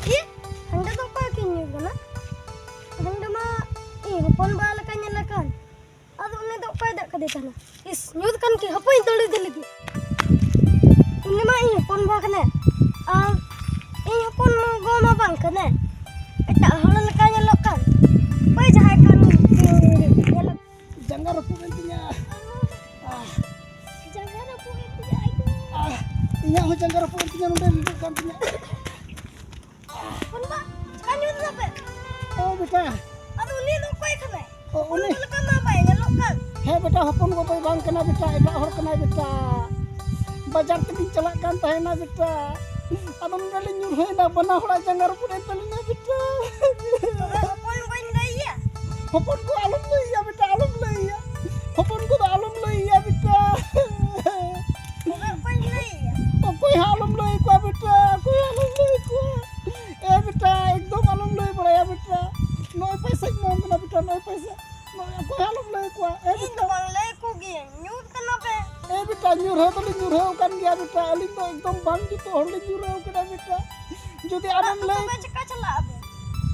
ᱤᱭᱟᱹ, ᱦᱟᱸᱰᱮ ᱫᱚ ᱚᱠᱚᱭ ᱠᱤᱱ ᱧᱩᱨ ᱠᱟᱱᱟ? ᱦᱟᱸᱰᱮ ᱢᱟ ᱤᱧ ᱦᱚᱯᱚᱱ ᱵᱟ ᱞᱮᱠᱟ ᱧᱮᱞ ᱟᱠᱟᱱ᱾ ᱟᱫᱚ ᱩᱱᱤ ᱫᱚ ᱚᱠᱚᱭ ᱫᱟᱜ ᱠᱟᱫᱮ ᱛᱟᱦᱮᱱᱟ? ᱤᱥ, ᱧᱩᱛ ᱠᱟᱱ ᱠᱤ? ᱦᱟᱯᱳᱭ ᱫᱟᱹᱲ ᱤᱫᱤ ᱞᱟᱹᱜᱤᱫ᱾ ᱩᱱᱤ ᱢᱟ ᱤᱧ ᱦᱚᱯᱚᱱ ᱵᱟ ᱠᱟᱱᱟᱭ᱾ ᱟᱨ ᱤᱧ ᱦᱚᱯᱚᱱ ᱢᱟ ᱜᱚ ᱢᱟ ᱵᱟᱝ ᱠᱟᱱᱟᱭ᱾ ᱮᱴᱟᱜ ᱦᱚᱲ ᱞᱮᱠᱟ ᱧᱮᱞᱚᱜ ᱠᱟᱱ᱾ ᱦᱟᱯᱳᱭ ᱡᱟᱦᱟᱸᱭ ᱠᱟᱱ ᱧᱮᱞᱚᱜ᱾ ᱡᱟᱸᱜᱟ ᱨᱟᱹᱯᱩᱫ ᱮᱱ ᱛᱤᱧᱟ᱾ ᱟᱦ, ᱡᱟᱸᱜᱟ ᱨᱟᱹᱯᱩᱫ ᱮᱱ ᱛᱤᱧᱟ, ᱟᱭᱳ᱾ ᱟᱦ, ᱤᱧᱟᱜ ᱦᱚᱸ ᱡᱟᱸᱜᱟ ᱨᱟᱹᱯᱩᱫ ᱮᱱ ᱛᱤᱧᱟ, ᱱᱚᱰᱮ ᱧᱩᱨᱩᱜ ᱠᱟᱱ ᱛᱤᱧᱟ᱾ ᱦᱚᱯᱚᱱ ᱵᱟ, ᱪᱮᱠᱟ ᱧᱩᱨ ᱮᱱᱟ ᱯᱮ? ᱚ, ᱵᱮᱴᱟ᱾ ᱟᱫᱚ ᱩᱱᱤ ᱫᱚ ᱚᱠᱚᱭ ᱠᱟᱱᱟᱭ? ᱚ, ᱩᱱᱤ ᱩᱱᱤ ᱞᱮᱠᱟ ᱢᱟ ᱵᱟᱭ ᱧᱮᱞᱚᱜ ᱠᱟᱱ᱾ ᱦᱮᱸ, ᱵᱮᱴᱟ, ᱦᱚᱯᱚᱱ ᱜᱚ ᱫᱚᱭ ᱵᱟᱝ ᱠᱟᱱᱟ, ᱵᱮᱴᱟ, ᱮᱴᱟᱜ ᱦᱚᱲ ᱠᱟᱱᱟᱭ, ᱵᱮᱴᱟ᱾ ᱵᱟᱡᱟᱨ ᱛᱮᱞᱤᱧ ᱪᱟᱞᱟᱜ ᱠᱟᱱ ᱛᱟᱦᱮᱱᱟ, ᱵᱮᱴᱟ᱾ ᱟᱫᱚ ᱱᱚᱰᱮ ᱞᱤᱧ ᱧᱩᱨᱦᱟᱹᱭᱮᱱᱟ, ᱵᱟᱱᱟ ᱦᱚᱲᱟᱜ ᱡᱟᱸᱜᱟ ᱨᱟᱹᱯᱩᱫ ᱮᱱ ᱛᱟᱹᱞᱤᱧᱟ, ᱵᱮᱴᱟ᱾ ᱛᱚᱵᱮ ᱦᱚᱯᱚᱱ ᱜᱚᱧ ᱞᱟᱹᱭ ᱟᱭᱟ? ᱦᱚᱯᱚᱱ ᱜᱚ ᱟᱞᱚᱢ ᱞᱟᱹᱭ ᱟᱭᱟ, ᱵᱮᱴᱟ, ᱟᱞᱚᱢ ᱞᱟᱹᱭ ᱟᱭᱟ᱾ ᱦᱚᱯᱚᱱ ᱜᱚ ᱫᱚ ᱟᱞᱚᱢ ᱞᱟᱹᱭ ᱟᱭᱟ, ᱵᱮᱴᱟ᱾ ᱛᱚᱵᱮ ᱚᱠᱚᱭ ᱞᱟᱹᱭ ᱟᱭᱟ? ᱚᱠᱚᱭ ᱦᱚᱸ ᱟᱞᱚᱢ ᱞᱟᱹᱭ ᱟᱠᱚᱣᱟ ᱵᱮᱴᱟ, ᱚᱠᱚᱭ ᱦᱚᱸ ᱟᱞᱚᱢ ᱞᱟᱹᱭ ᱟᱠᱚᱣᱟ᱾ ᱮ ᱵᱮᱴᱟ, ᱮᱠᱫᱚᱢ ᱟᱞᱚᱢ ᱞᱟᱹᱭ ᱵᱟᱲᱟᱭᱟ ᱵᱮᱴᱟ᱾ ᱱᱚᱜᱼᱚᱭ ᱯᱚᱭᱥᱟᱧ ᱮᱢᱟᱢ ᱠᱟᱱᱟ ᱵᱮᱴᱟ, ᱱᱚᱜᱼᱚᱭ ᱯᱚᱭᱥᱟ᱾ ᱱᱚᱜᱼᱚᱭ ᱚᱠᱚᱭ ᱦᱚᱸ ᱟᱞᱚᱢ ᱞᱟᱹᱭ ᱟᱠᱚᱣᱟ᱾ ᱮ ᱤᱧ ᱫᱚ ᱵᱮᱴᱟ᱾ ᱵᱟᱝ ᱞᱟᱹᱭ ᱟᱠᱚ ᱜᱤᱭᱟᱹᱧ, ᱧᱩᱨ ᱠᱟᱱᱟ ᱯᱮ᱾ ᱮ ᱵᱮᱴᱟ, ᱧᱩᱨᱦᱟᱹ ᱫᱚᱞᱮ ᱧᱩᱨᱦᱟᱹ ᱟᱠᱟᱱ ᱜᱮᱭᱟ ᱵᱮᱴᱟ, ᱟᱹᱞᱤᱧ ᱫᱚ ᱮᱠᱫᱚᱢ ᱵᱟᱝ ᱡᱩᱛᱩᱜ ᱦᱚᱲ ᱞᱤᱧ ᱧᱩᱨᱦᱟᱹ ᱟᱠᱟᱱᱟ ᱵᱮᱴᱟ᱾ ᱡᱩᱫᱤ ᱚᱲᱟᱜ ᱟᱢᱮᱢ ᱫᱚ ᱞᱟᱹᱭ ᱛᱚᱵᱮ ᱪᱮᱠᱟ ᱪᱟᱞᱟᱜ ᱟᱵᱚ?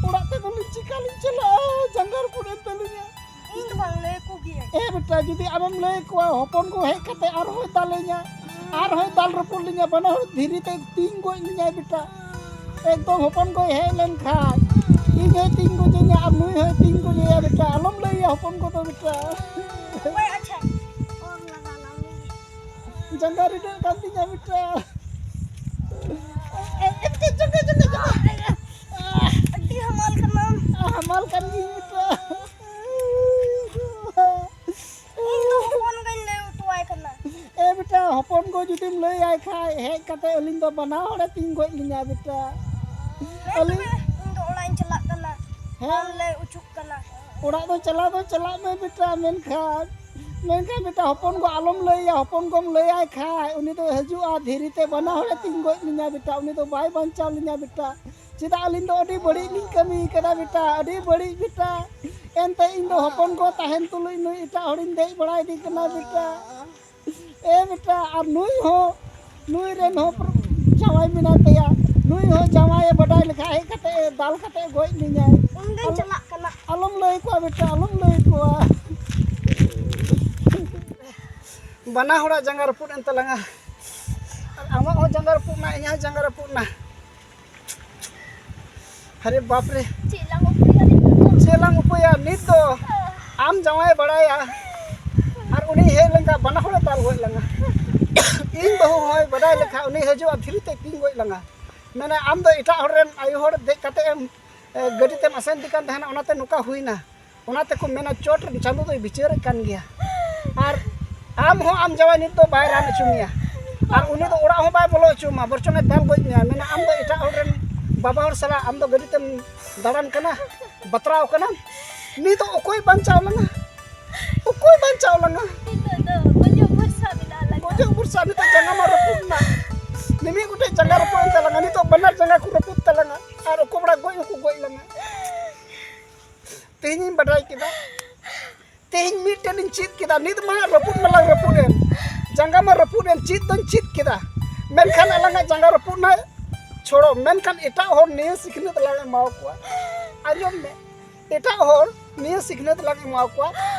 ᱚᱲᱟᱜ ᱛᱮᱫᱚ ᱞᱤᱧ ᱪᱮᱠᱟ ᱞᱤᱧ ᱪᱟᱞᱟᱜᱼᱟ? ᱡᱟᱸᱜᱟ ᱨᱟᱹᱯᱩᱫ ᱮᱱ ᱛᱟᱹᱞᱤᱧᱟ᱾ ᱤᱧ ᱫᱚ ᱵᱟᱝ ᱞᱟᱹᱭ ᱟᱠᱚ ᱜᱤᱭᱟᱹᱧ᱾ ᱮ ᱵᱮᱴᱟ, ᱡᱩᱫᱤ ᱟᱢᱮᱢ ᱞᱟᱹᱭ ᱟᱠᱚᱣᱟ, ᱦᱚᱯᱚᱱ ᱜᱚ ᱦᱮᱡ ᱠᱟᱛᱮ ᱟᱨᱦᱚᱸᱭ ᱫᱟᱞᱮᱧᱟ, ᱟᱨᱦᱚᱸᱭ ᱫᱟᱞ ᱨᱟᱹᱯᱩᱫ ᱞᱤᱧᱟ, ᱵᱟᱱᱟ ᱦᱚᱲ ᱫᱷᱤᱨᱤ ᱛᱮ ᱛᱤᱧ ᱜᱚᱡ ᱞᱤᱧᱟᱭ ᱵᱮᱴᱟ᱾ ᱮᱠᱫᱚᱢ ᱦᱚᱯᱚᱱ ᱜᱚᱭ ᱦᱮᱡ ᱞᱮᱱᱠᱷᱟᱱ ᱤᱧ ᱦᱚᱸᱭ ᱛᱤᱧ ᱜᱚᱡᱮᱧᱟ ᱟᱨ ᱱᱩᱭ ᱦᱚᱸᱭ ᱛᱤᱧ ᱜᱚᱡᱮᱭᱟ ᱵᱮᱴᱟ᱾ ᱟᱞᱚᱢ ᱞᱟᱹᱭᱟ ᱦᱚᱯᱚᱱ ᱜᱚ ᱫᱚ ᱵᱮᱴᱟ᱾ ᱚᱠᱚᱭ? ᱟᱪᱪᱷᱟ, ᱚᱨ ᱞᱟᱜᱟ ᱞᱟᱝ᱾ ᱡᱟᱸᱜᱟ ᱨᱤᱰᱟᱹᱜ ᱠᱟᱱ ᱛᱤᱧᱟ ᱵᱮᱴᱟ᱾ ᱮ, ᱮ, ᱮ, ᱡᱟᱸᱜᱟ, ᱡᱟᱸᱜᱟ, ᱡᱟᱸᱜᱟ᱾ ᱟᱹᱰᱤ ᱦᱟᱢᱟᱞ ᱠᱟᱱᱟᱢ᱾ ᱦᱟᱢᱟᱞ ᱠᱟᱱ ᱜᱤᱭᱟᱹᱧ ᱵᱮᱴᱟ᱾ ᱤᱧ ᱫᱚ ᱦᱚᱯᱚᱱ ᱜᱚᱧ ᱞᱟᱹᱭ ᱦᱚᱴᱚᱣᱟᱭ ᱠᱟᱱᱟ᱾ ᱮ ᱵᱮᱴᱟ, ᱦᱚᱯᱚᱱ ᱜᱚ ᱡᱩᱫᱤᱢ ᱞᱟᱹᱭ ᱟᱭ ᱠᱷᱟᱡ, ᱦᱮᱡ ᱠᱟᱛᱮ ᱟᱹᱞᱤᱧ ᱫᱚ ᱵᱟᱱᱟ ᱦᱚᱲᱮ ᱛᱤᱧ ᱜᱚᱡ ᱞᱤᱧᱟ ᱵᱮᱴᱟ᱾ ᱦᱮᱸ ᱟᱹᱞᱤᱧ ᱛᱚᱵᱮ, ᱤᱧ ᱫᱚ ᱚᱲᱟᱜ ᱤᱧ ᱪᱟᱞᱟᱜ ᱠᱟᱱᱟ᱾ ᱦᱮᱸ᱾ ᱵᱟᱢ ᱞᱟᱹᱭ ᱚᱪᱚᱜ ᱠᱟᱱᱟ᱾ ᱚᱲᱟᱜ ᱫᱚ ᱪᱟᱞᱟᱣ ᱫᱚ ᱪᱟᱞᱟᱜ ᱢᱮ ᱵᱮᱴᱟ, ᱢᱮᱱᱠᱷᱟᱱ ᱢᱮᱱᱠᱷᱟᱱ ᱵᱮᱴᱟ, ᱦᱚᱯᱚᱱ ᱜᱚ ᱟᱞᱚᱢ ᱞᱟᱹᱭᱟ, ᱦᱚᱯᱚᱱ ᱜᱚᱢ ᱞᱟᱹᱭᱟᱭ ᱠᱷᱟᱡ ᱩᱱᱤ ᱫᱚ ᱦᱤᱡᱩᱜᱼᱟ, ᱫᱷᱤᱨᱤ ᱛᱮ ᱵᱟᱱᱟ ᱦᱚᱲᱮ ᱛᱤᱧ ᱜᱚᱡ ᱞᱤᱧᱟ ᱵᱮᱴᱟ, ᱩᱱᱤ ᱫᱚ ᱵᱟᱭ ᱵᱟᱧᱪᱟᱣ ᱞᱤᱧᱟ ᱵᱮᱴᱟ᱾ ᱪᱮᱫᱟᱜ ᱟᱹᱞᱤᱧ ᱫᱚ ᱟᱹᱰᱤ ᱵᱟᱹᱲᱤᱡ ᱞᱤᱧ ᱠᱟᱹᱢᱤ ᱠᱟᱫᱟ ᱵᱮᱴᱟ, ᱟᱹᱰᱤ ᱵᱟᱹᱲᱤᱡ ᱵᱮᱴᱟ᱾ ᱮᱱᱛᱮ ᱤᱧ ᱫᱚ ᱦᱚᱯᱚᱱ ᱜᱚ ᱛᱟᱦᱮᱱ ᱛᱩᱞᱩᱡ ᱱᱩᱭ ᱮᱴᱟᱜ ᱦᱚᱲᱤᱧ ᱫᱮᱡ ᱵᱟᱲᱟᱭᱮᱫᱮ ᱠᱟᱱᱟ ᱵᱮᱴᱟ᱾ ᱮ ᱵᱮᱴᱟ, ᱟᱨ ᱱᱩᱭ ᱦᱚᱸ, ᱱᱩᱭ ᱨᱮᱱ ᱦᱚᱸ ᱯᱨᱚ-, ᱡᱟᱶᱟᱭ ᱢᱮᱱᱟᱭ ᱛᱟᱭᱟ, ᱱᱩᱭ ᱦᱚᱸ ᱡᱟᱶᱟᱭᱮ ᱵᱟᱰᱟᱭ ᱞᱮᱠᱷᱟᱡ ᱦᱮᱡ ᱠᱟᱛᱮ ᱫᱟᱞ ᱠᱟᱛᱮ ᱜᱚᱡ ᱞᱤᱧᱟᱭ᱾ ᱩᱱᱫᱚᱧ ᱟᱞᱚ-, ᱪᱟᱞᱟᱜ ᱠᱟᱱᱟ᱾ ᱟᱞᱚᱢ ᱞᱟᱹᱭ ᱠᱚᱣᱟ ᱵᱮᱴᱟ, ᱟᱞᱚᱢ ᱞᱟᱹᱭ ᱠᱚᱣᱟ᱾ ᱵᱟᱱᱟ ᱦᱚᱲᱟᱜ ᱡᱟᱸᱜᱟ ᱨᱟᱹᱯᱩᱫ ᱮᱱ ᱛᱟᱞᱟᱝᱟ᱾ ᱟᱨ ᱟᱢᱟᱜ ᱦᱚᱸ ᱡᱟᱸᱜᱟ ᱨᱟᱹᱯᱩᱫ ᱱᱟ, ᱤᱧᱟᱹᱜ ᱦᱚᱸ ᱡᱟᱸᱜᱟ ᱨᱟᱹᱯᱩᱫ ᱱᱟ᱾ ᱟᱨᱮ ᱵᱟᱯ ᱨᱮ᱾ ᱪᱮᱫ ᱞᱟᱝ ᱩᱯᱟᱹᱭᱟ ᱱᱤᱛᱚᱜ ᱫᱚ? ᱪᱮᱫ ᱞᱟᱝ ᱩᱯᱟᱹᱭᱟ ᱱᱤᱛ ᱫᱚ? ᱟᱢ ᱡᱟᱶᱟᱭ ᱵᱟᱲᱟᱭᱟ, ᱟᱨ ᱩᱱᱤ ᱦᱮᱡ ᱞᱮᱱᱠᱷᱟᱱ ᱵᱟᱱᱟ ᱦᱚᱲᱮ ᱫᱟᱞ ᱜᱚᱡ ᱞᱟᱝᱟ᱾ ᱤᱧ ᱵᱟᱹᱦᱩ ᱦᱚᱸᱭ ᱵᱟᱰᱟᱭ ᱞᱮᱠᱷᱟᱱ ᱩᱱᱤ ᱦᱤᱡᱩᱜᱼᱟ, ᱫᱷᱤᱨᱤ ᱛᱮ ᱛᱤᱧ ᱜᱚᱡ ᱞᱟᱝᱟ᱾ ᱢᱮᱱᱟ, ᱟᱢ ᱫᱚ ᱮᱴᱟᱜ ᱦᱚᱲ ᱨᱮᱱ ᱟᱭᱳ ᱦᱚᱲ ᱫᱮᱡ ᱠᱟᱛᱮ ᱮᱢ, ᱮ, ᱜᱟᱹᱰᱤ ᱛᱮᱢ ᱟᱥᱮᱱ ᱫᱮ ᱠᱟᱱ ᱛᱟᱦᱮᱱᱟ, ᱚᱱᱟᱛᱮ ᱱᱚᱝᱠᱟ ᱦᱩᱭᱱᱟ᱾ ᱚᱱᱟ ᱛᱮᱠᱚ ᱢᱮᱱᱟ, ᱪᱚᱴ ᱨᱮᱱ ᱪᱟᱸᱫᱚ ᱫᱚᱭ ᱵᱤᱪᱟᱹᱨᱮᱫ ᱠᱟᱱ ᱜᱮᱭᱟ᱾ ᱟᱨ ᱟᱢ ᱦᱚᱸ ᱟᱢ ᱡᱟᱶᱟᱭ ᱱᱤᱛ ᱫᱚ ᱵᱟᱭ ᱨᱟᱱ ᱦᱚᱪᱚ ᱢᱮᱭᱟ᱾ ᱟᱨ ᱩᱱᱤ ᱫᱚ ᱚᱲᱟᱜ ᱦᱚᱸ ᱵᱟᱭ ᱵᱚᱞᱚ ᱦᱚᱪᱚ ᱟᱢᱟ, ᱵᱚᱨᱪᱚᱝ ᱮ ᱫᱟᱞ ᱜᱚᱡ ᱢᱮᱭᱟ᱾ ᱢᱮᱱᱟ, ᱟᱢ ᱫᱚ ᱮᱴᱟᱜ ᱦᱚᱲ ᱨᱮᱱ ᱵᱟᱵᱟ ᱦᱚᱲ ᱥᱟᱞᱟᱜ ᱟᱢ ᱫᱚ ᱜᱟᱹᱰᱤ ᱛᱮᱢ ᱫᱟᱬᱟᱱ ᱠᱟᱱᱟ, ᱵᱟᱛᱨᱟᱣ ᱠᱟᱱᱟᱢ᱾ ᱱᱤᱛ ᱫᱚ ᱚᱠᱚᱭ ᱵᱟᱧᱪᱟᱣ ᱞᱟᱝᱟ? ᱚᱠᱚᱭ ᱵᱟᱧᱪᱟᱣ ᱞᱟᱝᱟ? ᱱᱤᱛᱚᱜ ᱫᱚ ᱜᱚᱡᱚᱜ ᱵᱷᱚᱨᱥᱟ ᱢᱮᱱᱟᱜ ᱞᱟᱝᱟ᱾ ᱜᱚᱡᱚᱜ ᱵᱷᱚᱨᱥᱟ, ᱱᱤᱛᱚᱜ ᱡᱟᱸᱜᱟ ᱢᱟ ᱨᱟᱹᱯᱩᱫ ᱮᱱᱟ᱾ ᱢᱤᱢᱤᱫ ᱜᱚᱴᱮᱡ ᱡᱟᱸᱜᱟ ᱨᱟᱹᱯᱩᱫ ᱮᱱ ᱛᱟᱞᱟᱝᱟ, ᱱᱤᱛᱚᱜ ᱵᱟᱱᱟᱨ ᱡᱟᱸᱜᱟ ᱠᱚ ᱨᱟᱹᱯᱩᱫ ᱛᱟᱞᱟᱝᱟ᱾ ᱟᱨ ᱚᱠᱚᱭ ᱵᱟᱲᱟ ᱜᱚᱡ ᱦᱚᱸᱠᱚ ᱜᱚᱡ ᱞᱟᱝᱟ᱾ ᱛᱮᱦᱮᱧ ᱤᱧ ᱵᱟᱰᱟᱭ ᱠᱮᱫᱟ, ᱛᱮᱦᱮᱧ ᱢᱤᱫᱴᱮᱱ ᱤᱧ ᱪᱮᱫ ᱠᱮᱫᱟ᱾ ᱱᱤᱛ ᱢᱟ ᱨᱟᱹᱯᱩᱫ ᱢᱟᱞᱟᱝ ᱨᱟᱹᱯᱩᱫ ᱮᱱ, ᱡᱟᱸᱜᱟ ᱢᱟ ᱨᱟᱹᱯᱩᱫ ᱮᱱ, ᱪᱮᱫ ᱫᱚᱧ ᱪᱮᱫ ᱠᱮᱫᱟ, ᱢᱮᱱᱠᱷᱟᱱ ᱟᱞᱟᱝᱟᱜ ᱡᱟᱸᱜᱟ ᱨᱟᱹᱯᱩᱫ ᱱᱟ ᱪᱷᱚᱲᱚ, ᱢᱮᱱᱠᱷᱟᱱ ᱮᱴᱟᱜ ᱦᱚᱲ ᱱᱤᱭᱟᱹ ᱥᱤᱠᱷᱱᱟᱹᱛ ᱞᱟᱝ ᱮᱢᱟ ᱠᱚᱣᱟ᱾ ᱟᱸᱡᱚᱢ ᱢᱮ, ᱮᱴᱟᱜ ᱦᱚᱲ ᱱᱤᱭᱟᱹ ᱥᱤᱠᱷᱱᱟᱹᱛ ᱞᱟᱝ ᱮᱢᱟ ᱠᱚᱣᱟ,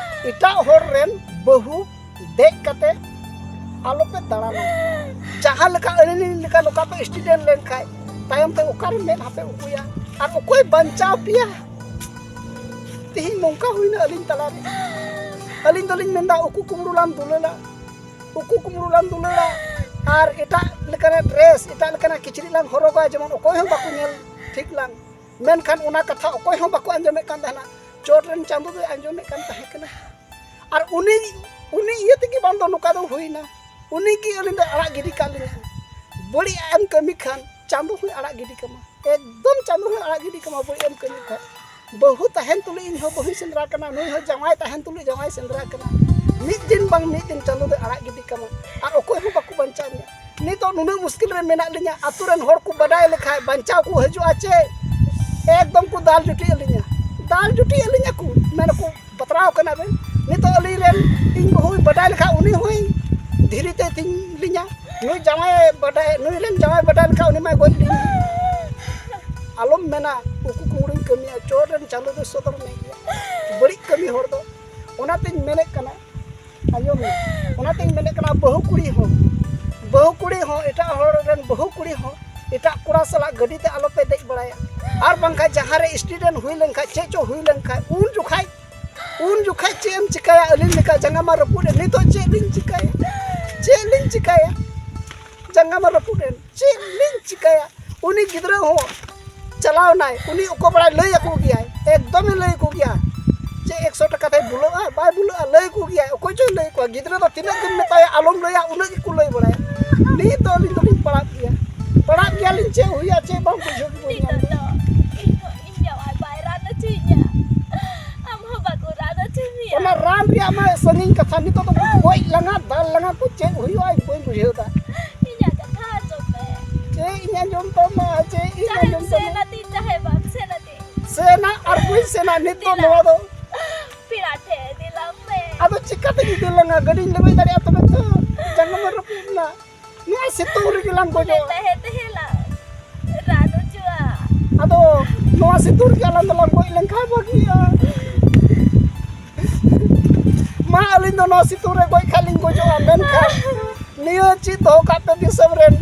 ᱮᱴᱟᱜ ᱦᱚᱲ ᱨᱮᱱ ᱵᱟᱹᱦᱩ ᱫᱮᱡ ᱠᱟᱛᱮ ᱟᱞᱚᱯᱮ ᱫᱟᱬᱟᱱᱟ᱾ ᱡᱟᱦᱟᱸ ᱞᱮᱠᱟ ᱟᱹᱞᱤᱧ ᱞᱮᱠᱟ ᱱᱚᱝᱠᱟ ᱯᱮ ᱮᱠᱥᱤᱰᱮᱱᱴ ᱞᱮᱱᱠᱷᱟᱡ, ᱛᱟᱭᱚᱢ ᱛᱮ ᱚᱠᱟᱨᱮ ᱢᱮᱫ ᱦᱟᱯᱮ ᱩᱠᱩᱭᱟ? ᱟᱨ ᱚᱠᱚᱭ ᱵᱟᱧᱪᱟᱣ ᱯᱮᱭᱟ? ᱛᱮᱦᱮᱧ ᱱᱚᱝᱠᱟ ᱦᱩᱭᱱᱟ ᱟᱹᱞᱤᱧ ᱛᱟᱞᱟᱨᱮ᱾ ᱟᱹᱞᱤᱧ ᱫᱚᱞᱤᱧ ᱢᱮᱱᱫᱟ, ᱩᱠᱩ ᱠᱩᱢᱲᱩ ᱞᱟᱝ ᱫᱩᱞᱟᱹᱲᱟ, ᱩᱠᱩ ᱠᱩᱢᱲᱩ ᱞᱟᱝ ᱫᱩᱞᱟᱹᱲᱟ, ᱟᱨ ᱮᱴᱟᱜ ᱞᱮᱠᱟᱱᱟᱜ ᱰᱨᱮᱥ, ᱮᱴᱟᱜ ᱞᱮᱠᱟᱱᱟᱜ ᱠᱤᱪᱨᱤᱡ ᱞᱟᱝ ᱦᱚᱨᱚᱜᱟ, ᱡᱮᱢᱚᱱ ᱚᱠᱚᱭ ᱦᱚᱸ ᱵᱟᱠᱚ ᱧᱮᱞ ᱴᱷᱤᱠ ᱞᱟᱝ᱾ ᱢᱮᱱᱠᱷᱟᱱ ᱚᱱᱟ ᱠᱟᱛᱷᱟ ᱚᱠᱚᱭ ᱦᱚᱸ ᱵᱟᱠᱚ ᱟᱸᱡᱚᱢᱮᱫ ᱠᱟᱱ ᱛᱟᱦᱮᱱᱟ᱾ ᱪᱚᱴ ᱨᱮᱱ ᱪᱟᱸᱫᱚ ᱫᱚᱭ ᱟᱸᱡᱚᱢᱮᱫ ᱠᱟᱱ ᱛᱟᱦᱮᱸ ᱠᱟᱱᱟ᱾ ᱟᱨ ᱩᱱᱤ, ᱩᱱᱤ ᱤᱭᱟᱹ ᱛᱮᱜᱮ ᱵᱟᱝ ᱫᱚ ᱱᱚᱝᱠᱟ ᱫᱚ ᱦᱩᱭᱱᱟ᱾ ᱩᱱᱤ ᱜᱮ ᱟᱹᱞᱤᱧ ᱫᱚ ᱟᱲᱟᱜ ᱜᱤᱰᱤ ᱠᱟᱜ ᱞᱤᱧᱟ᱾ ᱵᱟᱹᱲᱤᱡ ᱮᱢ ᱠᱟᱹᱢᱤ ᱠᱷᱟᱱ ᱪᱟᱸᱫᱚ ᱦᱚᱸᱭ ᱟᱲᱟᱜ ᱜᱤᱰᱤ ᱠᱟᱢᱟ᱾ ᱮᱠᱫᱚᱢ ᱪᱟᱸᱫᱚ ᱦᱚᱸᱭ ᱟᱲᱟᱜ ᱜᱤᱰᱤ ᱠᱟᱢᱟ, ᱵᱟᱹᱲᱤᱡ ᱮᱢ ᱠᱟᱹᱢᱤ ᱠᱷᱟᱱ᱾ ᱵᱟᱹᱦᱩ ᱛᱟᱦᱮᱱ ᱛᱩᱞᱩᱡ ᱤᱧ ᱦᱚᱸ ᱵᱟᱹᱦᱩᱧ ᱥᱮᱸᱫᱽᱨᱟ ᱠᱟᱱᱟ, ᱱᱩᱭ ᱦᱚᱸ ᱡᱟᱶᱟᱭ ᱛᱟᱦᱮᱱ ᱛᱩᱞᱩᱡ ᱡᱟᱶᱟᱭ ᱥᱮᱸᱫᱽᱨᱟ ᱠᱟᱱᱟ᱾ ᱢᱤᱫ ᱫᱤᱱ ᱵᱟᱝ ᱢᱤᱫ ᱫᱤᱱ ᱪᱟᱸᱫᱚ ᱫᱚᱭ ᱟᱲᱟᱜ ᱜᱤᱰᱤ ᱠᱟᱢᱟ, ᱟᱨ ᱚᱠᱚᱭ ᱦᱚᱸ ᱵᱟᱠᱚ ᱵᱟᱧᱪᱟᱣ ᱢᱮᱭᱟ᱾ ᱱᱤᱛᱚᱜ ᱱᱩᱱᱟᱹᱜ ᱢᱩᱥᱠᱤᱞ ᱨᱮ ᱢᱮᱱᱟᱜ ᱞᱤᱧᱟ, ᱟᱛᱳ ᱨᱮᱱ ᱦᱚᱲ ᱠᱚ ᱵᱟᱰᱟᱭ ᱞᱮᱠᱷᱟᱡ ᱵᱟᱧᱪᱟᱣ ᱠᱚ ᱦᱤᱡᱩᱜᱼᱟ ᱪᱮ? ᱮᱠᱫᱚᱢ ᱠᱚ ᱫᱟᱞ ᱡᱩᱴᱤ ᱟᱹᱞᱤᱧᱟ, ᱫᱟᱞ ᱡᱩᱴᱤ ᱟᱹᱞᱤᱧᱟ ᱠᱚ, ᱢᱮᱱᱟᱠᱚ, "ᱵᱟᱛᱨᱟᱣ ᱠᱟᱱᱟ ᱵᱮᱱ?" ᱱᱤᱛᱚᱜ ᱟᱹᱞᱤᱧ ᱨᱮᱱ ᱤᱧ ᱵᱟᱹᱦᱩᱭ ᱵᱟᱰᱟᱭ ᱞᱮᱠᱷᱟᱡ ᱩᱱᱤ ᱦᱚᱸᱭ ᱫᱷᱤᱨᱤ ᱛᱮᱭ ᱛᱷᱤᱧ ᱞᱤᱧᱟ᱾ ᱱᱩᱭ ᱡᱟᱶᱟᱭ ᱵᱟᱰᱟᱭ, ᱱᱩᱭ ᱨᱮᱱ ᱡᱟᱶᱟᱭ ᱵᱟᱰᱟᱭ ᱞᱮᱠᱷᱟᱡ ᱩᱱᱤ ᱢᱟᱭ ᱜᱚᱡ ᱞᱤᱧ᱾ ᱟᱞᱚᱢ ᱢᱮᱱᱟ ᱩᱠᱩ ᱠᱩᱢᱲᱩᱧ ᱠᱟᱹᱢᱤᱭᱟ, ᱪᱚᱴ ᱨᱮᱱ ᱪᱟᱸᱫᱚ ᱫᱚ ᱥᱚᱫᱚᱨ ᱢᱮ ᱜᱮᱭᱟ, ᱵᱟᱹᱲᱤᱡ ᱠᱟᱹᱢᱤ ᱦᱚᱲ ᱫᱚ᱾ ᱚᱱᱟᱛᱤᱧ ᱢᱮᱱᱮᱫ ᱠᱟᱱᱟ, ᱟᱸᱡᱚᱢ ᱢᱮ, ᱚᱱᱟᱛᱤᱧ ᱢᱮᱱᱮᱫ ᱠᱟᱱᱟ, ᱵᱟᱹᱦᱩ ᱠᱩᱲᱤ ᱦᱚᱸ, ᱵᱟᱹᱦᱩ ᱠᱩᱲᱤ ᱦᱚᱸ, ᱮᱴᱟᱜ ᱦᱚᱲ ᱨᱮᱱ ᱵᱟᱹᱦᱩ ᱠᱩᱲᱤ ᱦᱚᱸ ᱮᱴᱟᱜ ᱠᱚᱲᱟ ᱥᱟᱞᱟᱜ ᱜᱟᱹᱰᱤ ᱛᱮ ᱟᱞᱚᱯᱮ ᱫᱮᱡ ᱵᱟᱲᱟᱭᱟ᱾ ᱟᱨ ᱵᱟᱝᱠᱷᱟᱱ ᱡᱟᱦᱟᱸ ᱨᱮ ᱮᱠᱥᱤᱰᱮᱱᱴ ᱦᱩᱭ ᱞᱮᱱᱠᱷᱟᱡ, ᱪᱮᱫ ᱪᱚ ᱦᱩᱭ ᱞᱮᱱᱠᱷᱟᱡ, ᱩᱱ ᱡᱚᱠᱷᱟᱡ, ᱩᱱ ᱡᱚᱠᱷᱟᱡ ᱪᱮᱫ ᱮᱢ ᱪᱤᱠᱟᱹᱭᱟ? ᱟᱹᱞᱤᱧ ᱞᱮᱠᱟ ᱡᱟᱸᱜᱟ ᱢᱟ ᱨᱟᱹᱯᱩᱫ ᱮᱱ, ᱱᱤᱛᱚᱜ ᱪᱮᱫ ᱞᱤᱧ ᱪᱤᱠᱟᱹᱭᱟ? ᱪᱮᱫ ᱞᱤᱧ ᱪᱤᱠᱟᱹᱭᱟ? ᱡᱟᱸᱜᱟ ᱢᱟ ᱨᱟᱹᱯᱩᱫ ᱮᱱ, ᱪᱮᱫ ᱞᱤᱧ ᱪᱤᱠᱟᱹᱭᱟ? ᱩᱱᱤ ᱜᱤᱫᱽᱨᱟᱹ ᱦᱚᱸ ᱪᱟᱞᱟᱣ ᱱᱟᱭ, ᱩᱱᱤ ᱚᱠᱚᱭ ᱵᱟᱲᱟᱭ ᱞᱟᱹᱭ ᱟᱠᱚ ᱜᱮᱭᱟᱭ, ᱮᱠᱫᱚᱢᱮ ᱞᱟᱹᱭ ᱟᱠᱚ ᱜᱮᱭᱟ᱾ ᱪᱮᱫ ᱮᱠᱥᱚ ᱴᱟᱠᱟ ᱛᱮᱭ ᱵᱩᱞᱟᱹᱜᱼᱟ? ᱵᱟᱭ ᱵᱩᱞᱟᱹᱜᱼᱟ, ᱞᱟᱹᱭ ᱟᱠᱚ ᱜᱮᱭᱟᱭ, ᱚᱠᱚᱭ ᱪᱚᱭ ᱞᱟᱹᱭ ᱟᱠᱚᱣᱟ᱾ ᱜᱤᱫᱽᱨᱟᱹ ᱫᱚ ᱛᱤᱱᱟᱹᱜ ᱜᱮᱢ ᱢᱮᱛᱟᱭᱟ ᱟᱞᱚᱢ ᱞᱟᱹᱭᱟ, ᱩᱱᱟᱹᱜ ᱜᱮᱠᱚ ᱞᱟᱹᱭ ᱵᱟᱲᱟᱭᱟ᱾ ᱱᱤᱛ ᱫᱚ ᱟᱹᱞᱤᱧ ᱫᱚᱞᱤᱧ ᱯᱟᱲᱟᱜ ᱜᱮᱭᱟ, ᱯᱟᱲᱟᱜ ᱜᱮᱭᱟᱞᱤᱧ, ᱪᱮᱫ ᱦᱩᱭᱩᱜᱼᱟ ᱪᱮᱫ ᱵᱟᱝ ᱵᱩᱡᱷᱟᱹᱣ ᱜᱮ ᱵᱟᱹᱧ ᱧᱟᱢ ᱱᱤᱛᱚᱜ ᱫᱚ ᱤᱧ ᱦᱚᱸ ᱤᱧ ᱡᱟᱶᱟᱭ ᱵᱟᱭ ᱨᱟᱱ ᱦᱚᱪᱚᱭᱤᱧᱟ, ᱟᱢ ᱦᱚᱸ ᱵᱟᱠᱚ ᱨᱟᱱ ᱦᱚᱪᱚ ᱢᱮᱭᱟ᱾ ᱚᱱᱟ ᱨᱟᱱ ᱨᱮᱭᱟᱜ ᱢᱟ ᱥᱟᱺᱜᱤᱧ ᱠᱟᱛᱷᱟ, ᱱᱤᱛᱚᱜ ᱫᱚ ᱜᱚᱡ ᱞᱟᱸᱜᱟ ᱫᱟᱞ ᱞᱟᱸᱜᱟ ᱠᱚ ᱪᱮᱫ ᱦᱩᱭᱩᱜᱼᱟ ᱤᱧ ᱵᱟᱹᱧ ᱵᱩᱡᱷᱟᱹᱣ ᱮᱫᱟ᱾ ᱤᱧᱟᱹᱜ ᱠᱟᱛᱷᱟ ᱟᱸᱡᱚᱢ ᱢᱮ᱾ ᱪᱮᱫ ᱤᱧ ᱟᱸᱡᱚᱢ ᱛᱟᱢᱟ, ᱪᱮᱫ ᱤᱧ ᱪᱟᱦᱮᱢ ᱟᱸᱡᱚᱢ ᱥᱮᱱ ᱛᱟᱢᱟ? ᱟᱹᱛᱤᱧ ᱪᱟᱦᱮ ᱵᱟᱢ ᱥᱮᱱ ᱟᱹᱛᱤᱧ᱾ ᱥᱮᱱᱟ ᱟᱨ ᱵᱟᱹᱧ ᱥᱮᱱᱟ ᱱᱤᱛ ᱫᱚ ᱫᱮᱞᱟ᱾ ᱱᱚᱣᱟ ᱫᱚ᱾ ᱯᱮᱲᱟ ᱴᱷᱮᱱ ᱤᱫᱤ ᱞᱟᱝ ᱢᱮ᱾ ᱟᱫᱚ ᱪᱤᱠᱟᱹᱛᱮᱧ ᱤᱫᱤ ᱞᱟᱝᱟ? ᱜᱟᱹᱰᱤᱧ ᱞᱮᱵᱮᱫ ᱫᱟᱲᱮᱭᱟᱜᱼᱟ ᱛᱚᱵᱮ ᱛᱚ? ᱡᱟᱸᱜᱟ ᱢᱟ ᱨᱟᱹᱯᱩᱫ ᱮᱱᱟ᱾ ᱱᱚᱣᱟ ᱥᱤᱛᱩᱝ ᱨᱮᱜᱮ ᱞᱟᱝ ᱜᱚᱡᱚᱜᱼᱟ᱾ ᱛᱟᱦᱮᱸ ᱛᱟᱦᱮᱸ ᱞᱟᱝ ᱨᱟᱱ ᱦᱚᱪᱚᱜᱼᱟ᱾ ᱟᱫᱚ ᱱᱚᱣᱟ ᱥᱤᱛᱩᱝ ᱨᱮᱜᱮ ᱟᱞᱟᱝ ᱫᱚᱞᱟᱝ ᱜᱚᱡ ᱞᱮᱱᱠᱷᱟᱱ ᱵᱷᱟᱹᱜᱤᱜᱼᱟ᱾ ᱢᱟ, ᱟᱹᱞᱤᱧ ᱫᱚ ᱱᱚᱣᱟ ᱥᱤᱛᱩᱝ ᱨᱮ ᱜᱚᱡ ᱠᱷᱟᱱ ᱞᱤᱧ ᱜᱚᱡᱚᱜᱼᱟ, ᱢᱮᱱᱠᱷᱟᱱ ᱱᱤᱭᱟᱹ ᱪᱮᱫ ᱫᱚᱦᱚ ᱠᱟᱜ ᱯᱮ ᱫᱤᱥᱚᱢ ᱨᱮᱱ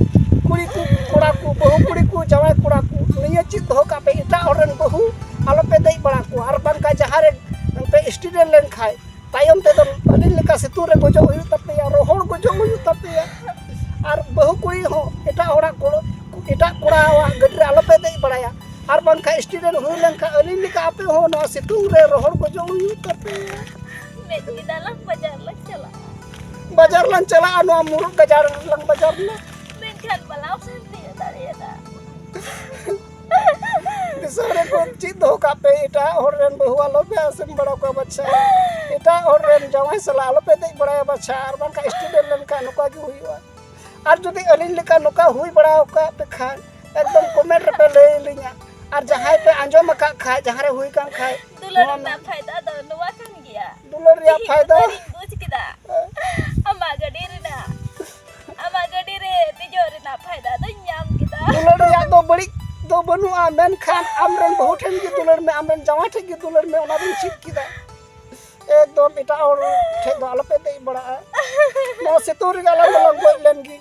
ᱠᱩᱲᱤ ᱠᱚ, ᱠᱚᱲᱟ ᱠᱚ, ᱵᱟᱹᱦᱩ ᱠᱩᱲᱤ ᱠᱚ, ᱡᱟᱶᱟᱭ ᱠᱚᱲᱟ ᱠᱚ, ᱱᱤᱭᱟᱹ ᱪᱮᱫ ᱫᱚᱦᱚ ᱠᱟᱜ ᱯᱮ, ᱮᱴᱟᱜ ᱦᱚᱲ ᱨᱮᱱ ᱵᱟᱹᱦᱩ ᱟᱞᱚᱯᱮ ᱫᱮᱡ ᱵᱟᱲᱟ ᱠᱚᱣᱟ, ᱟᱨ ᱵᱟᱝᱠᱷᱟᱱ ᱡᱟᱦᱟᱸ ᱨᱮ ᱯᱮ ᱮᱠᱥᱤᱰᱮᱱᱴ ᱞᱮᱱᱠᱷᱟᱱ ᱛᱟᱭᱚᱢ ᱛᱮᱫᱚ ᱟᱹᱞᱤᱧ ᱞᱮᱠᱟ ᱥᱤᱛᱩᱝ ᱨᱮ ᱜᱚᱡᱚᱜ ᱦᱩᱭᱩᱜ ᱛᱟᱯᱮᱭᱟ, ᱨᱚᱦᱚᱲ ᱜᱚᱡᱚᱜ ᱦᱩᱭᱩᱜ ᱛᱟᱯᱮᱭᱟ᱾ ᱟᱨ ᱵᱟᱹᱦᱩ ᱠᱩᱲᱤ ᱦᱚᱸ ᱮᱴᱟᱜ ᱦᱚᱲᱟᱜ ᱠᱚ-, ᱮᱴᱟᱜ ᱠᱚᱲᱟᱣᱟᱜ ᱜᱟᱹᱰᱤ ᱨᱮ ᱟᱞᱚᱯᱮ ᱫᱮᱡ ᱵᱟᱲᱟᱭᱟ᱾ ᱟᱨ ᱵᱟᱝᱠᱷᱟᱱ ᱮᱠᱥᱤᱰᱮᱱᱴ ᱦᱩᱭ ᱞᱮᱱᱠᱷᱟᱱ ᱟᱹᱞᱤᱧ ᱞᱮᱠᱟ ᱟᱯᱮ ᱦᱚᱸ ᱱᱚᱣᱟ ᱥᱤᱛᱩᱝ ᱨᱮ ᱨᱚᱦᱚᱲ ᱜᱚᱡᱚᱜ ᱦᱩᱭᱩᱜ ᱛᱟᱯᱮᱭᱟ᱾ ᱢᱮᱫ ᱠᱮᱫᱟ ᱞᱟᱝ ᱵᱟᱡᱟᱨ ᱞᱟᱝ ᱪᱟᱞᱟᱜᱼᱟ᱾ ᱵᱟᱡᱟᱨ ᱞᱟᱝ ᱪᱟᱞᱟᱜᱼᱟ, ᱱᱚᱣᱟ ᱢᱩᱨᱩᱫ ᱜᱟᱡᱟᱲ ᱞᱟᱝ ᱵᱟᱡᱟᱨ ᱞᱮᱱᱟ᱾ ᱢᱮᱱᱠᱷᱟᱱ ᱵᱟᱞᱟᱝ ᱥᱟᱱᱛᱤ ᱫᱟᱲᱮᱭᱟᱫᱟ᱾ ᱫᱤᱥᱚᱢ ᱨᱮ ᱠᱚ ᱪᱮᱫ ᱫᱚᱦᱚ ᱠᱟᱜ ᱯᱮ, ᱮᱴᱟᱜ ᱦᱚᱲ ᱨᱮᱱ ᱵᱟᱹᱦᱩ ᱟᱞᱚ ᱯᱮ ᱟᱥᱮᱱ ᱵᱟᱲᱟ ᱠᱚᱣᱟ ᱵᱟᱪᱷᱟ, ᱮᱴᱟᱜ ᱦᱚᱲ ᱨᱮᱱ ᱡᱟᱶᱟᱭ ᱥᱟᱞᱟᱜ ᱟᱞᱚ ᱯᱮ ᱫᱮᱡ ᱵᱟᱲᱟᱭᱟ ᱵᱟᱪᱷᱟ, ᱟᱨ ᱵᱟᱝᱠᱷᱟᱱ ᱮᱠᱥᱤᱰᱮᱱᱴ ᱞᱮᱱᱠᱷᱟᱱ ᱱᱚᱝᱠᱟ ᱜᱮ ᱦᱩᱭᱩᱜᱼᱟ᱾ ᱟᱨ ᱡᱩᱫᱤ ᱟᱹᱞᱤᱧ ᱞᱮᱠᱟ ᱱᱚᱝᱠᱟ ᱦᱩᱭ ᱵᱟᱲᱟ ᱟᱠᱟᱫ ᱯᱮ ᱠᱷᱟᱱ ᱮᱠᱫᱚᱢ ᱠᱚᱢᱮᱱᱴ ᱨᱮᱯᱮ ᱞᱟᱹᱭ ᱟᱹᱞᱤᱧᱟ᱾ ᱟᱨ ᱡᱟᱦᱟᱸᱭ ᱯᱮ ᱟᱸᱡᱚᱢ ᱟᱠᱟᱫ ᱠᱷᱟᱱ, ᱡᱟᱦᱟᱸ ᱨᱮ ᱦᱩᱭ ᱠᱟᱱ ᱠᱷᱟᱱ, ᱫᱩᱞᱟᱹᱲ ᱱᱚᱣᱟ ᱨᱮᱱᱟᱜ ᱯᱷᱟᱭᱫᱟ ᱫᱚ ᱱᱚᱣᱟ ᱠᱟᱱ ᱜᱮᱭᱟ᱾ ᱫᱩᱞᱟᱹᱲ ᱨᱮᱭᱟᱜ ᱛᱮᱦᱮᱧ ᱯᱷᱟᱭᱫᱟ ᱱᱚᱣᱟ ᱨᱤᱧ ᱵᱩᱡᱽ ᱠᱮᱫᱟ᱾ ᱟᱢᱟᱜ ᱜᱟᱹᱰᱤ ᱨᱮᱱᱟᱜ, ᱟᱢᱟᱜ ᱜᱟᱹᱰᱤ ᱨᱮ ᱫᱮᱡᱚᱜ ᱨᱮᱱᱟᱜ ᱯᱷᱟᱭᱫᱟ ᱫᱚᱧ ᱧᱟᱢ ᱠᱮᱫᱟ᱾ ᱫᱩᱞᱟᱹᱲ ᱨᱮᱭᱟᱜ ᱫᱚ ᱵᱟᱹᱲᱤᱡ ᱫᱚ ᱵᱟᱹᱱᱩᱜᱼᱟ, ᱢᱮᱱᱠᱷᱟᱱ ᱟᱢᱨᱮᱱ ᱵᱟᱹᱦᱩ ᱴᱷᱮᱱ ᱜᱮ ᱫᱩᱞᱟᱹᱲ ᱢᱮ, ᱟᱢᱨᱮᱱ ᱡᱟᱶᱟᱭ ᱴᱷᱮᱱ ᱜᱮ ᱫᱩᱞᱟᱹᱲ ᱢᱮ, ᱚᱱᱟ ᱫᱚᱧ ᱪᱮᱫ ᱠᱮᱫᱟ᱾ ᱮᱠᱫᱚᱢ ᱮᱴᱟᱜ ᱦᱚᱲ ᱴᱷᱮᱱ ᱫᱚ ᱟᱞᱚᱯᱮ ᱫᱮᱡ ᱵᱟᱲᱟᱜᱼᱟ᱾ ᱱᱚᱣᱟ ᱥᱤᱛᱩᱝ ᱨᱮᱜᱮ ᱟᱞᱟᱝ ᱫᱚᱞᱟᱝ ᱜᱚᱡ ᱞᱮᱱ ᱜᱮ᱾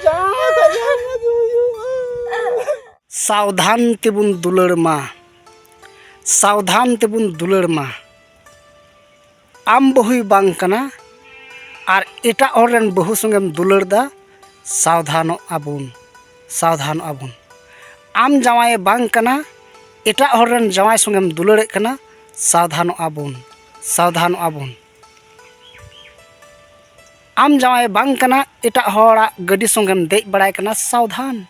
ᱡᱟᱦᱟᱸ ᱠᱟᱡᱟᱠ ᱜᱮ ᱦᱩᱭᱩᱜᱼᱟ᱾ ᱥᱟᱣᱫᱷᱟᱱ ᱛᱮᱵᱚᱱ ᱫᱩᱞᱟᱹᱲ ᱢᱟ, ᱥᱟᱣᱫᱷᱟᱱ ᱛᱮᱵᱚᱱ ᱫᱩᱞᱟᱹᱲ ᱢᱟ᱾ ᱟᱢ ᱵᱟᱹᱦᱩᱭ ᱵᱟᱝ ᱠᱟᱱᱟ ᱟᱨ ᱮᱴᱟᱜ ᱦᱚᱲ ᱨᱮᱱ ᱵᱟᱹᱦᱩ ᱥᱚᱸᱜᱮᱢ ᱫᱩᱞᱟᱹᱲ ᱫᱟ, ᱥᱟᱣᱫᱷᱟᱱᱚᱜ ᱟᱵᱚᱱ, ᱥᱟᱣᱫᱷᱟᱱᱚᱜ ᱟᱵᱚᱱ᱾ ᱟᱢ ᱡᱟᱶᱟᱭᱮ ᱵᱟᱝ ᱠᱟᱱᱟ, ᱮᱴᱟᱜ ᱦᱚᱲ ᱨᱮᱱ ᱡᱟᱶᱟᱭ ᱥᱚᱸᱜᱮᱢ ᱫᱩᱞᱟᱹᱲᱮᱫ ᱠᱟᱱᱟ, ᱥᱟᱣᱫᱷᱟᱱᱚᱜ ᱟᱵᱚᱱ, ᱥᱟᱣᱫᱷᱟᱱᱚᱜ ᱟᱵᱚᱱ᱾ ᱟᱢ ᱡᱟᱶᱟᱭᱮ ᱵᱟᱝ ᱠᱟᱱᱟ, ᱮᱴᱟᱜ ᱦᱚᱲᱟᱜ ᱜᱟᱹᱰᱤ ᱥᱚᱸᱜᱮᱢ ᱫᱮᱡ ᱵᱟᱲᱟᱭ ᱠᱟᱱᱟ, ᱥᱟᱣᱫᱷᱟᱱ,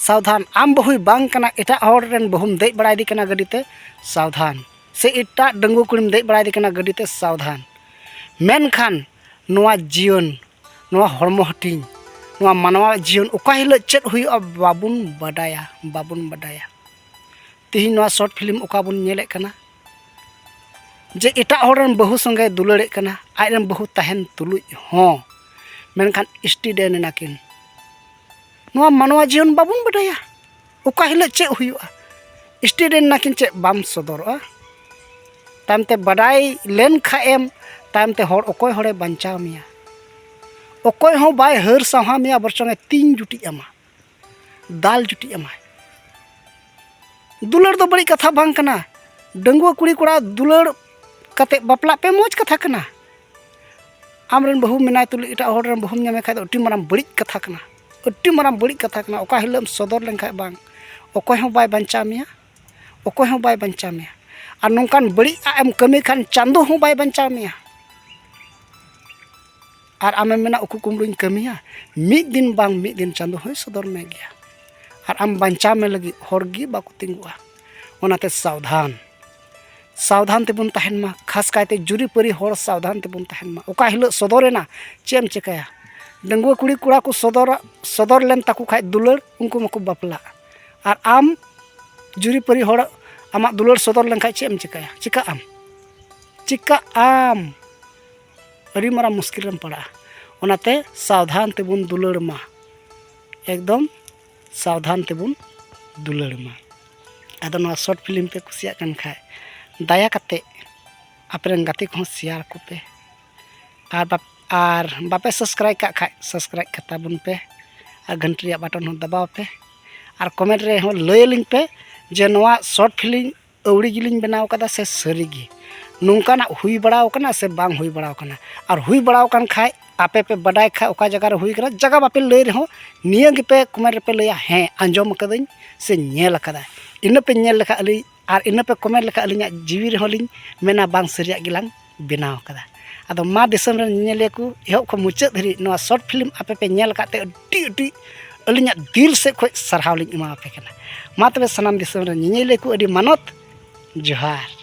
ᱥᱟᱣᱫᱷᱟᱱ᱾ ᱟᱢ ᱵᱟᱹᱦᱩᱭ ᱵᱟᱝ ᱠᱟᱱᱟ, ᱮᱴᱟᱜ ᱦᱚᱲ ᱨᱮᱱ ᱵᱟᱹᱦᱩᱢ ᱫᱮᱡ ᱵᱟᱲᱟᱭᱮᱫᱮ ᱠᱟᱱᱟ ᱜᱟᱹᱰᱤᱛᱮ, ᱥᱟᱣᱫᱷᱟᱱ᱾ ᱥᱮ ᱮᱴᱟᱜ ᱰᱟᱺᱜᱩᱣᱟᱹ ᱠᱩᱲᱤᱢ ᱫᱮᱡ ᱵᱟᱲᱟᱭᱮᱫᱮ ᱠᱟᱱᱟ ᱜᱟᱹᱰᱤᱛᱮ, ᱥᱟᱣᱫᱷᱟᱱ᱾ ᱢᱮᱱᱠᱷᱟᱱ ᱱᱚᱣᱟ ᱡᱤᱭᱚᱱ, ᱱᱚᱣᱟ ᱦᱚᱲᱢᱚ ᱦᱟᱹᱴᱤᱧ, ᱱᱚᱣᱟ ᱢᱟᱱᱣᱟ ᱡᱤᱭᱚᱱ ᱚᱠᱟ ᱦᱤᱞᱳᱜ ᱪᱮᱫ ᱦᱩᱭᱩᱜᱼᱟ, ᱵᱟᱵᱚᱱ ᱵᱟᱰᱟᱭᱟ, ᱵᱟᱵᱚᱱ ᱵᱟᱰᱟᱭᱟ᱾ ᱛᱮᱦᱮᱧ ᱱᱚᱣᱟ ᱥᱚᱨᱴ ᱯᱷᱤᱞᱢ ᱚᱠᱟ ᱵᱚᱱ ᱧᱮᱞᱮᱫ ᱠᱟᱱᱟ, ᱡᱮ ᱮᱴᱟᱜ ᱦᱚᱲ ᱨᱮᱱ ᱵᱟᱹᱦᱩ ᱥᱚᱸᱜᱮ ᱫᱩᱞᱟᱹᱲᱮᱫ ᱠᱟᱱᱟ, ᱟᱡ ᱨᱮᱱ ᱵᱟᱹᱦᱩ ᱛᱟᱦᱮᱱ ᱛᱩᱞᱩᱡ ᱦᱚᱸ, ᱢᱮᱱᱠᱷᱟᱱ ᱮᱠᱥᱤᱰᱮᱱᱴ ᱮᱱᱟ ᱠᱤᱱ᱾ ᱱᱚᱣᱟ ᱢᱟᱱᱣᱟ ᱡᱤᱭᱚᱱ ᱵᱟᱵᱚᱱ ᱵᱟᱰᱟᱭᱟ ᱚᱠᱟ ᱦᱤᱞᱳᱜ ᱪᱮᱫ ᱦᱩᱭᱩᱜᱼᱟ᱾ ᱮᱠᱥᱤᱰᱮᱱᱴ ᱮᱱᱟ ᱠᱤᱱ, ᱪᱮᱫ ᱵᱟᱢ ᱥᱚᱫᱚᱨᱚᱜᱼᱟ? ᱛᱟᱭᱚᱢᱛᱮ ᱵᱟᱰᱟᱭ ᱞᱮᱱ ᱠᱷᱟᱡ ᱮᱢ, ᱛᱟᱭᱚᱢᱛᱮ ᱦᱚᱲ, ᱚᱠᱚᱭ ᱦᱚᱲᱮ ᱵᱟᱧᱪᱟᱣ ᱢᱮᱭᱟ? ᱚᱠᱚᱭ ᱦᱚᱸ ᱵᱟᱭ ᱦᱟᱹᱨ ᱥᱟᱶᱦᱟ ᱢᱮᱭᱟ, ᱵᱚᱨᱪᱚᱝ ᱮ ᱛᱤᱧ ᱡᱩᱴᱤᱡ ᱟᱢᱟ, ᱫᱟᱞ ᱡᱩᱴᱤᱡ ᱟᱢᱟᱭ᱾ ᱫᱩᱞᱟᱹᱲ ᱫᱚ ᱵᱟᱹᱲᱤᱡ ᱠᱟᱛᱷᱟ ᱵᱟᱝ ᱠᱟᱱᱟ᱾ ᱰᱟᱺᱜᱩᱣᱟᱹ ᱠᱩᱲᱤ ᱠᱚᱲᱟ ᱫᱩᱞᱟᱹᱲ ᱠᱟᱛᱮ ᱵᱟᱯᱞᱟᱜ ᱯᱮ, ᱢᱚᱡᱽ ᱠᱟᱛᱷᱟ ᱠᱟᱱᱟ᱾ ᱟᱢᱨᱮᱱ ᱵᱟᱹᱦᱩ ᱢᱮᱱᱟᱭ ᱛᱩᱞᱩᱡ ᱮᱴᱟᱜ ᱦᱚᱲ ᱨᱮᱱ ᱵᱟᱹᱦᱩᱢ ᱧᱟᱢᱮ ᱠᱷᱟᱡ ᱫᱚ ᱟᱹᱰᱤ ᱢᱟᱨᱟᱝ ᱵᱟᱹᱲᱤᱡ ᱠᱟᱛᱷᱟ ᱠᱟᱱᱟ, ᱟᱹᱰᱤ ᱢᱟᱨᱟᱝ ᱵᱟᱹᱲᱤᱡ ᱠᱟᱛᱷᱟ ᱠᱟᱱᱟ᱾ ᱚᱠᱟ ᱦᱤᱞᱳᱜ ᱮᱢ ᱥᱚᱫᱚᱨ ᱞᱮᱱᱠᱷᱟᱡ ᱵᱟᱝ, ᱚᱠᱚᱭ ᱦᱚᱸ ᱵᱟᱭ ᱵᱟᱧᱪᱟᱣ ᱢᱮᱭᱟ, ᱚᱠᱚᱭ ᱦᱚᱸ ᱵᱟᱭ ᱵᱟᱧᱪᱟᱣ ᱢᱮᱭᱟ᱾ ᱟᱨ ᱱᱚᱝᱠᱟᱱ ᱵᱟᱹᱲᱤᱡ ᱟᱜ ᱮᱢ ᱠᱟᱹᱢᱤ ᱠᱷᱟᱱ ᱪᱟᱸᱫᱚ ᱦᱚᱸ ᱵᱟᱭ ᱵᱟᱧᱪᱟᱣ ᱢᱮᱭᱟ᱾ ᱟᱨ ᱟᱢᱮᱢ ᱢᱮᱱᱟ, ᱩᱠᱩ ᱠᱩᱢᱵᱽᱲᱩᱧ ᱠᱟᱹᱢᱤᱭᱟ, ᱢᱤᱫ ᱫᱤᱱ ᱵᱟᱝ ᱢᱤᱫ ᱫᱤᱱ ᱪᱟᱸᱫᱚ ᱦᱚᱸᱭ ᱥᱚᱫᱚᱨ ᱢᱮ ᱜᱮᱭᱟ᱾ ᱟᱨ ᱟᱢ ᱵᱟᱧᱪᱟᱣ ᱢᱮ ᱞᱟᱹᱜᱤᱫ ᱦᱚᱲ ᱜᱮ ᱵᱟᱠᱚ ᱛᱤᱸᱜᱩᱜᱼᱟ᱾ ᱚᱱᱟᱛᱮ ᱥᱟᱵᱫᱷᱟᱱ, ᱥᱟᱵᱫᱷᱟᱱ ᱛᱮᱵᱚᱱ ᱛᱟᱦᱮᱱ ᱢᱟ᱾ ᱠᱷᱟᱥ ᱠᱟᱭᱛᱮ ᱡᱩᱨᱤᱯᱟᱹᱨᱤ ᱦᱚᱲ ᱥᱟᱵᱫᱷᱟᱱ ᱛᱮᱵᱚᱱ ᱛᱟᱦᱮᱱ ᱢᱟ᱾ ᱚᱠᱟ ᱦᱤᱞᱳᱜ ᱥᱚᱫᱚᱨᱮᱱᱟ, ᱪᱮᱫ ᱮᱢ ᱪᱤᱠᱟᱹᱭᱟ? ᱰᱟᱺᱜᱩᱣᱟᱹ ᱠᱩᱲᱤ ᱠᱚᱲᱟ ᱠᱚ ᱥᱚᱫᱚᱨ, ᱥᱚᱫᱚᱨ ᱞᱮᱱ ᱛᱟᱠᱚ ᱠᱷᱟᱡ ᱫᱩᱞᱟᱹᱲ, ᱩᱱᱠᱩ ᱢᱟᱠᱚ ᱵᱟᱯᱞᱟᱜ᱾ ᱟᱨ ᱟᱢ ᱡᱩᱨᱤᱯᱟᱹᱨᱤ ᱦᱚᱲ ᱟᱢᱟᱜ ᱫᱩᱞᱟᱹᱲ ᱥᱚᱫᱚᱨ ᱞᱮᱱᱠᱷᱟᱡ ᱪᱮᱫ ᱮᱢ ᱪᱤᱠᱟᱹᱭᱟ? ᱪᱤᱠᱟᱹᱜ ᱟᱢ, ᱪᱤᱠᱟᱹᱜ ᱟᱢ᱾ ᱟᱹᱰᱤ ᱢᱟᱨᱟᱝ ᱢᱩᱥᱠᱤᱞ ᱨᱮᱢ ᱯᱟᱲᱟᱜᱼᱟ᱾ ᱚᱱᱟᱛᱮ ᱥᱟᱵᱫᱷᱟᱱ ᱛᱮᱵᱚᱱ ᱫᱩᱞᱟᱹᱲ ᱢᱟ, ᱮᱠᱫᱚᱢ ᱥᱟᱵᱫᱷᱟᱱ ᱛᱮᱵᱚᱱ ᱫᱩᱞᱟᱹᱲ ᱢᱟ᱾ ᱟᱫᱚ ᱱᱚᱣᱟ ᱥᱚᱨᱴ ᱯᱷᱤᱞᱢ ᱯᱮ ᱠᱩᱥᱤᱭᱟᱜ ᱠᱟᱱ ᱠᱷᱟᱡ, ᱫᱟᱭᱟ ᱠᱟᱛᱮ ᱟᱯᱮ ᱨᱮᱱ ᱜᱟᱛᱮ ᱠᱚᱦᱚᱸ ᱥᱮᱭᱟᱨ ᱟᱠᱚ ᱯᱮ᱾ ᱟᱨ ᱵᱟᱯ-, ᱟᱨ ᱵᱟᱯᱮ ᱥᱟᱵᱥᱠᱨᱟᱭᱤᱵᱽ ᱠᱟᱜ ᱠᱷᱟᱡ, ᱥᱟᱵᱥᱠᱨᱟᱭᱤᱵᱽ ᱠᱟᱛᱟ ᱵᱚᱱ ᱯᱮ᱾ ᱟᱨ ᱜᱷᱟᱱᱴᱤ ᱨᱮᱭᱟᱜ ᱵᱟᱴᱚᱱ ᱦᱚᱸ ᱫᱟᱵᱟᱣ ᱯᱮ᱾ ᱟᱨ ᱠᱚᱢᱮᱱᱴ ᱨᱮᱦᱚᱸ ᱞᱟᱹᱭ ᱟᱹᱞᱤᱧ ᱯᱮ ᱡᱮ ᱱᱚᱣᱟ ᱥᱚᱨᱴ ᱯᱷᱤᱞᱢ ᱟᱹᱣᱲᱤ ᱜᱮᱞᱤᱧ ᱵᱮᱱᱟᱣ ᱠᱟᱫᱟ ᱥᱮ ᱥᱟᱹᱨᱤ ᱜᱮ ᱱᱚᱝᱠᱟᱱᱟᱜ ᱦᱩᱭ ᱵᱟᱲᱟᱣ ᱠᱟᱱᱟ ᱥᱮ ᱵᱟᱝ ᱦᱩᱭ ᱵᱟᱲᱟᱣ ᱠᱟᱱᱟ? ᱟᱨ ᱦᱩᱭ ᱵᱟᱲᱟᱣ ᱠᱟᱱ ᱠᱷᱟᱡ, ᱟᱯᱮ ᱯᱮ ᱵᱟᱰᱟᱭ ᱠᱷᱟᱡ ᱚᱠᱟ ᱡᱟᱭᱜᱟ ᱨᱮ ᱦᱩᱭ ᱠᱟᱱᱟ, ᱡᱟᱭᱜᱟ ᱵᱟᱯᱮ ᱞᱟᱹᱭ ᱨᱮᱦᱚᱸ, ᱱᱤᱭᱟᱹ ᱜᱮᱯᱮ ᱠᱚᱢᱮᱱᱴ ᱨᱮᱯᱮ ᱞᱟᱹᱭᱟ, "ᱦᱮᱸ, ᱟᱸᱡᱚᱢ ᱟᱠᱟᱫᱟᱹᱧ ᱥᱮ ᱧᱮᱞ ᱟᱠᱟᱫᱟ᱾" ᱤᱱᱟᱹ ᱯᱮ ᱧᱮᱞ ᱞᱮᱠᱷᱟᱡ ᱟᱹᱞᱤᱧ, ᱟᱨ ᱤᱱᱟᱹ ᱯᱮ ᱠᱚᱢᱮᱱᱴ ᱞᱮᱠᱷᱟᱡ ᱟᱹᱞᱤᱧᱟᱜ ᱡᱤᱣᱤ ᱨᱮᱦᱚᱸ ᱞᱤᱧ ᱢᱮᱱᱟ, "ᱵᱟᱝ, ᱥᱟᱹᱨᱤᱭᱟᱜ ᱜᱮᱞᱟᱝ ᱵᱮᱱᱟᱣ ᱟᱠᱟᱫᱟ᱾" ᱟᱫᱚ ᱢᱟ ᱫᱤᱥᱚᱢ ᱨᱮᱱ ᱧᱮᱧᱮᱞᱤᱭᱟᱹ ᱠᱚ, ᱮᱦᱚᱵ ᱠᱷᱚᱱ ᱢᱩᱪᱟᱹᱫ ᱫᱷᱟᱹᱨᱤᱡ ᱱᱚᱣᱟ ᱥᱚᱨᱴ ᱯᱷᱤᱞᱢ ᱟᱯᱮ ᱯᱮ ᱧᱮᱞ ᱟᱠᱟᱫ ᱛᱮ ᱟᱹᱰᱤ ᱟᱹᱰᱤ ᱟᱹᱞᱤᱧᱟᱜ ᱫᱤᱞ ᱥᱮᱫ ᱠᱷᱚᱱ ᱥᱟᱨᱦᱟᱣ ᱞᱤᱧ ᱮᱢᱟᱣᱟᱯᱮ ᱠᱟᱱᱟ᱾ ᱢᱟ ᱛᱚᱵᱮ ᱥᱟᱱᱟᱢ ᱫᱤᱥᱚᱢ ᱨᱮᱱ ᱧᱮᱧᱮᱞᱤᱭᱟᱹ ᱠᱚ ᱟᱹᱰᱤ ᱢᱟᱱᱚᱛ ᱡᱚᱦᱟᱨ᱾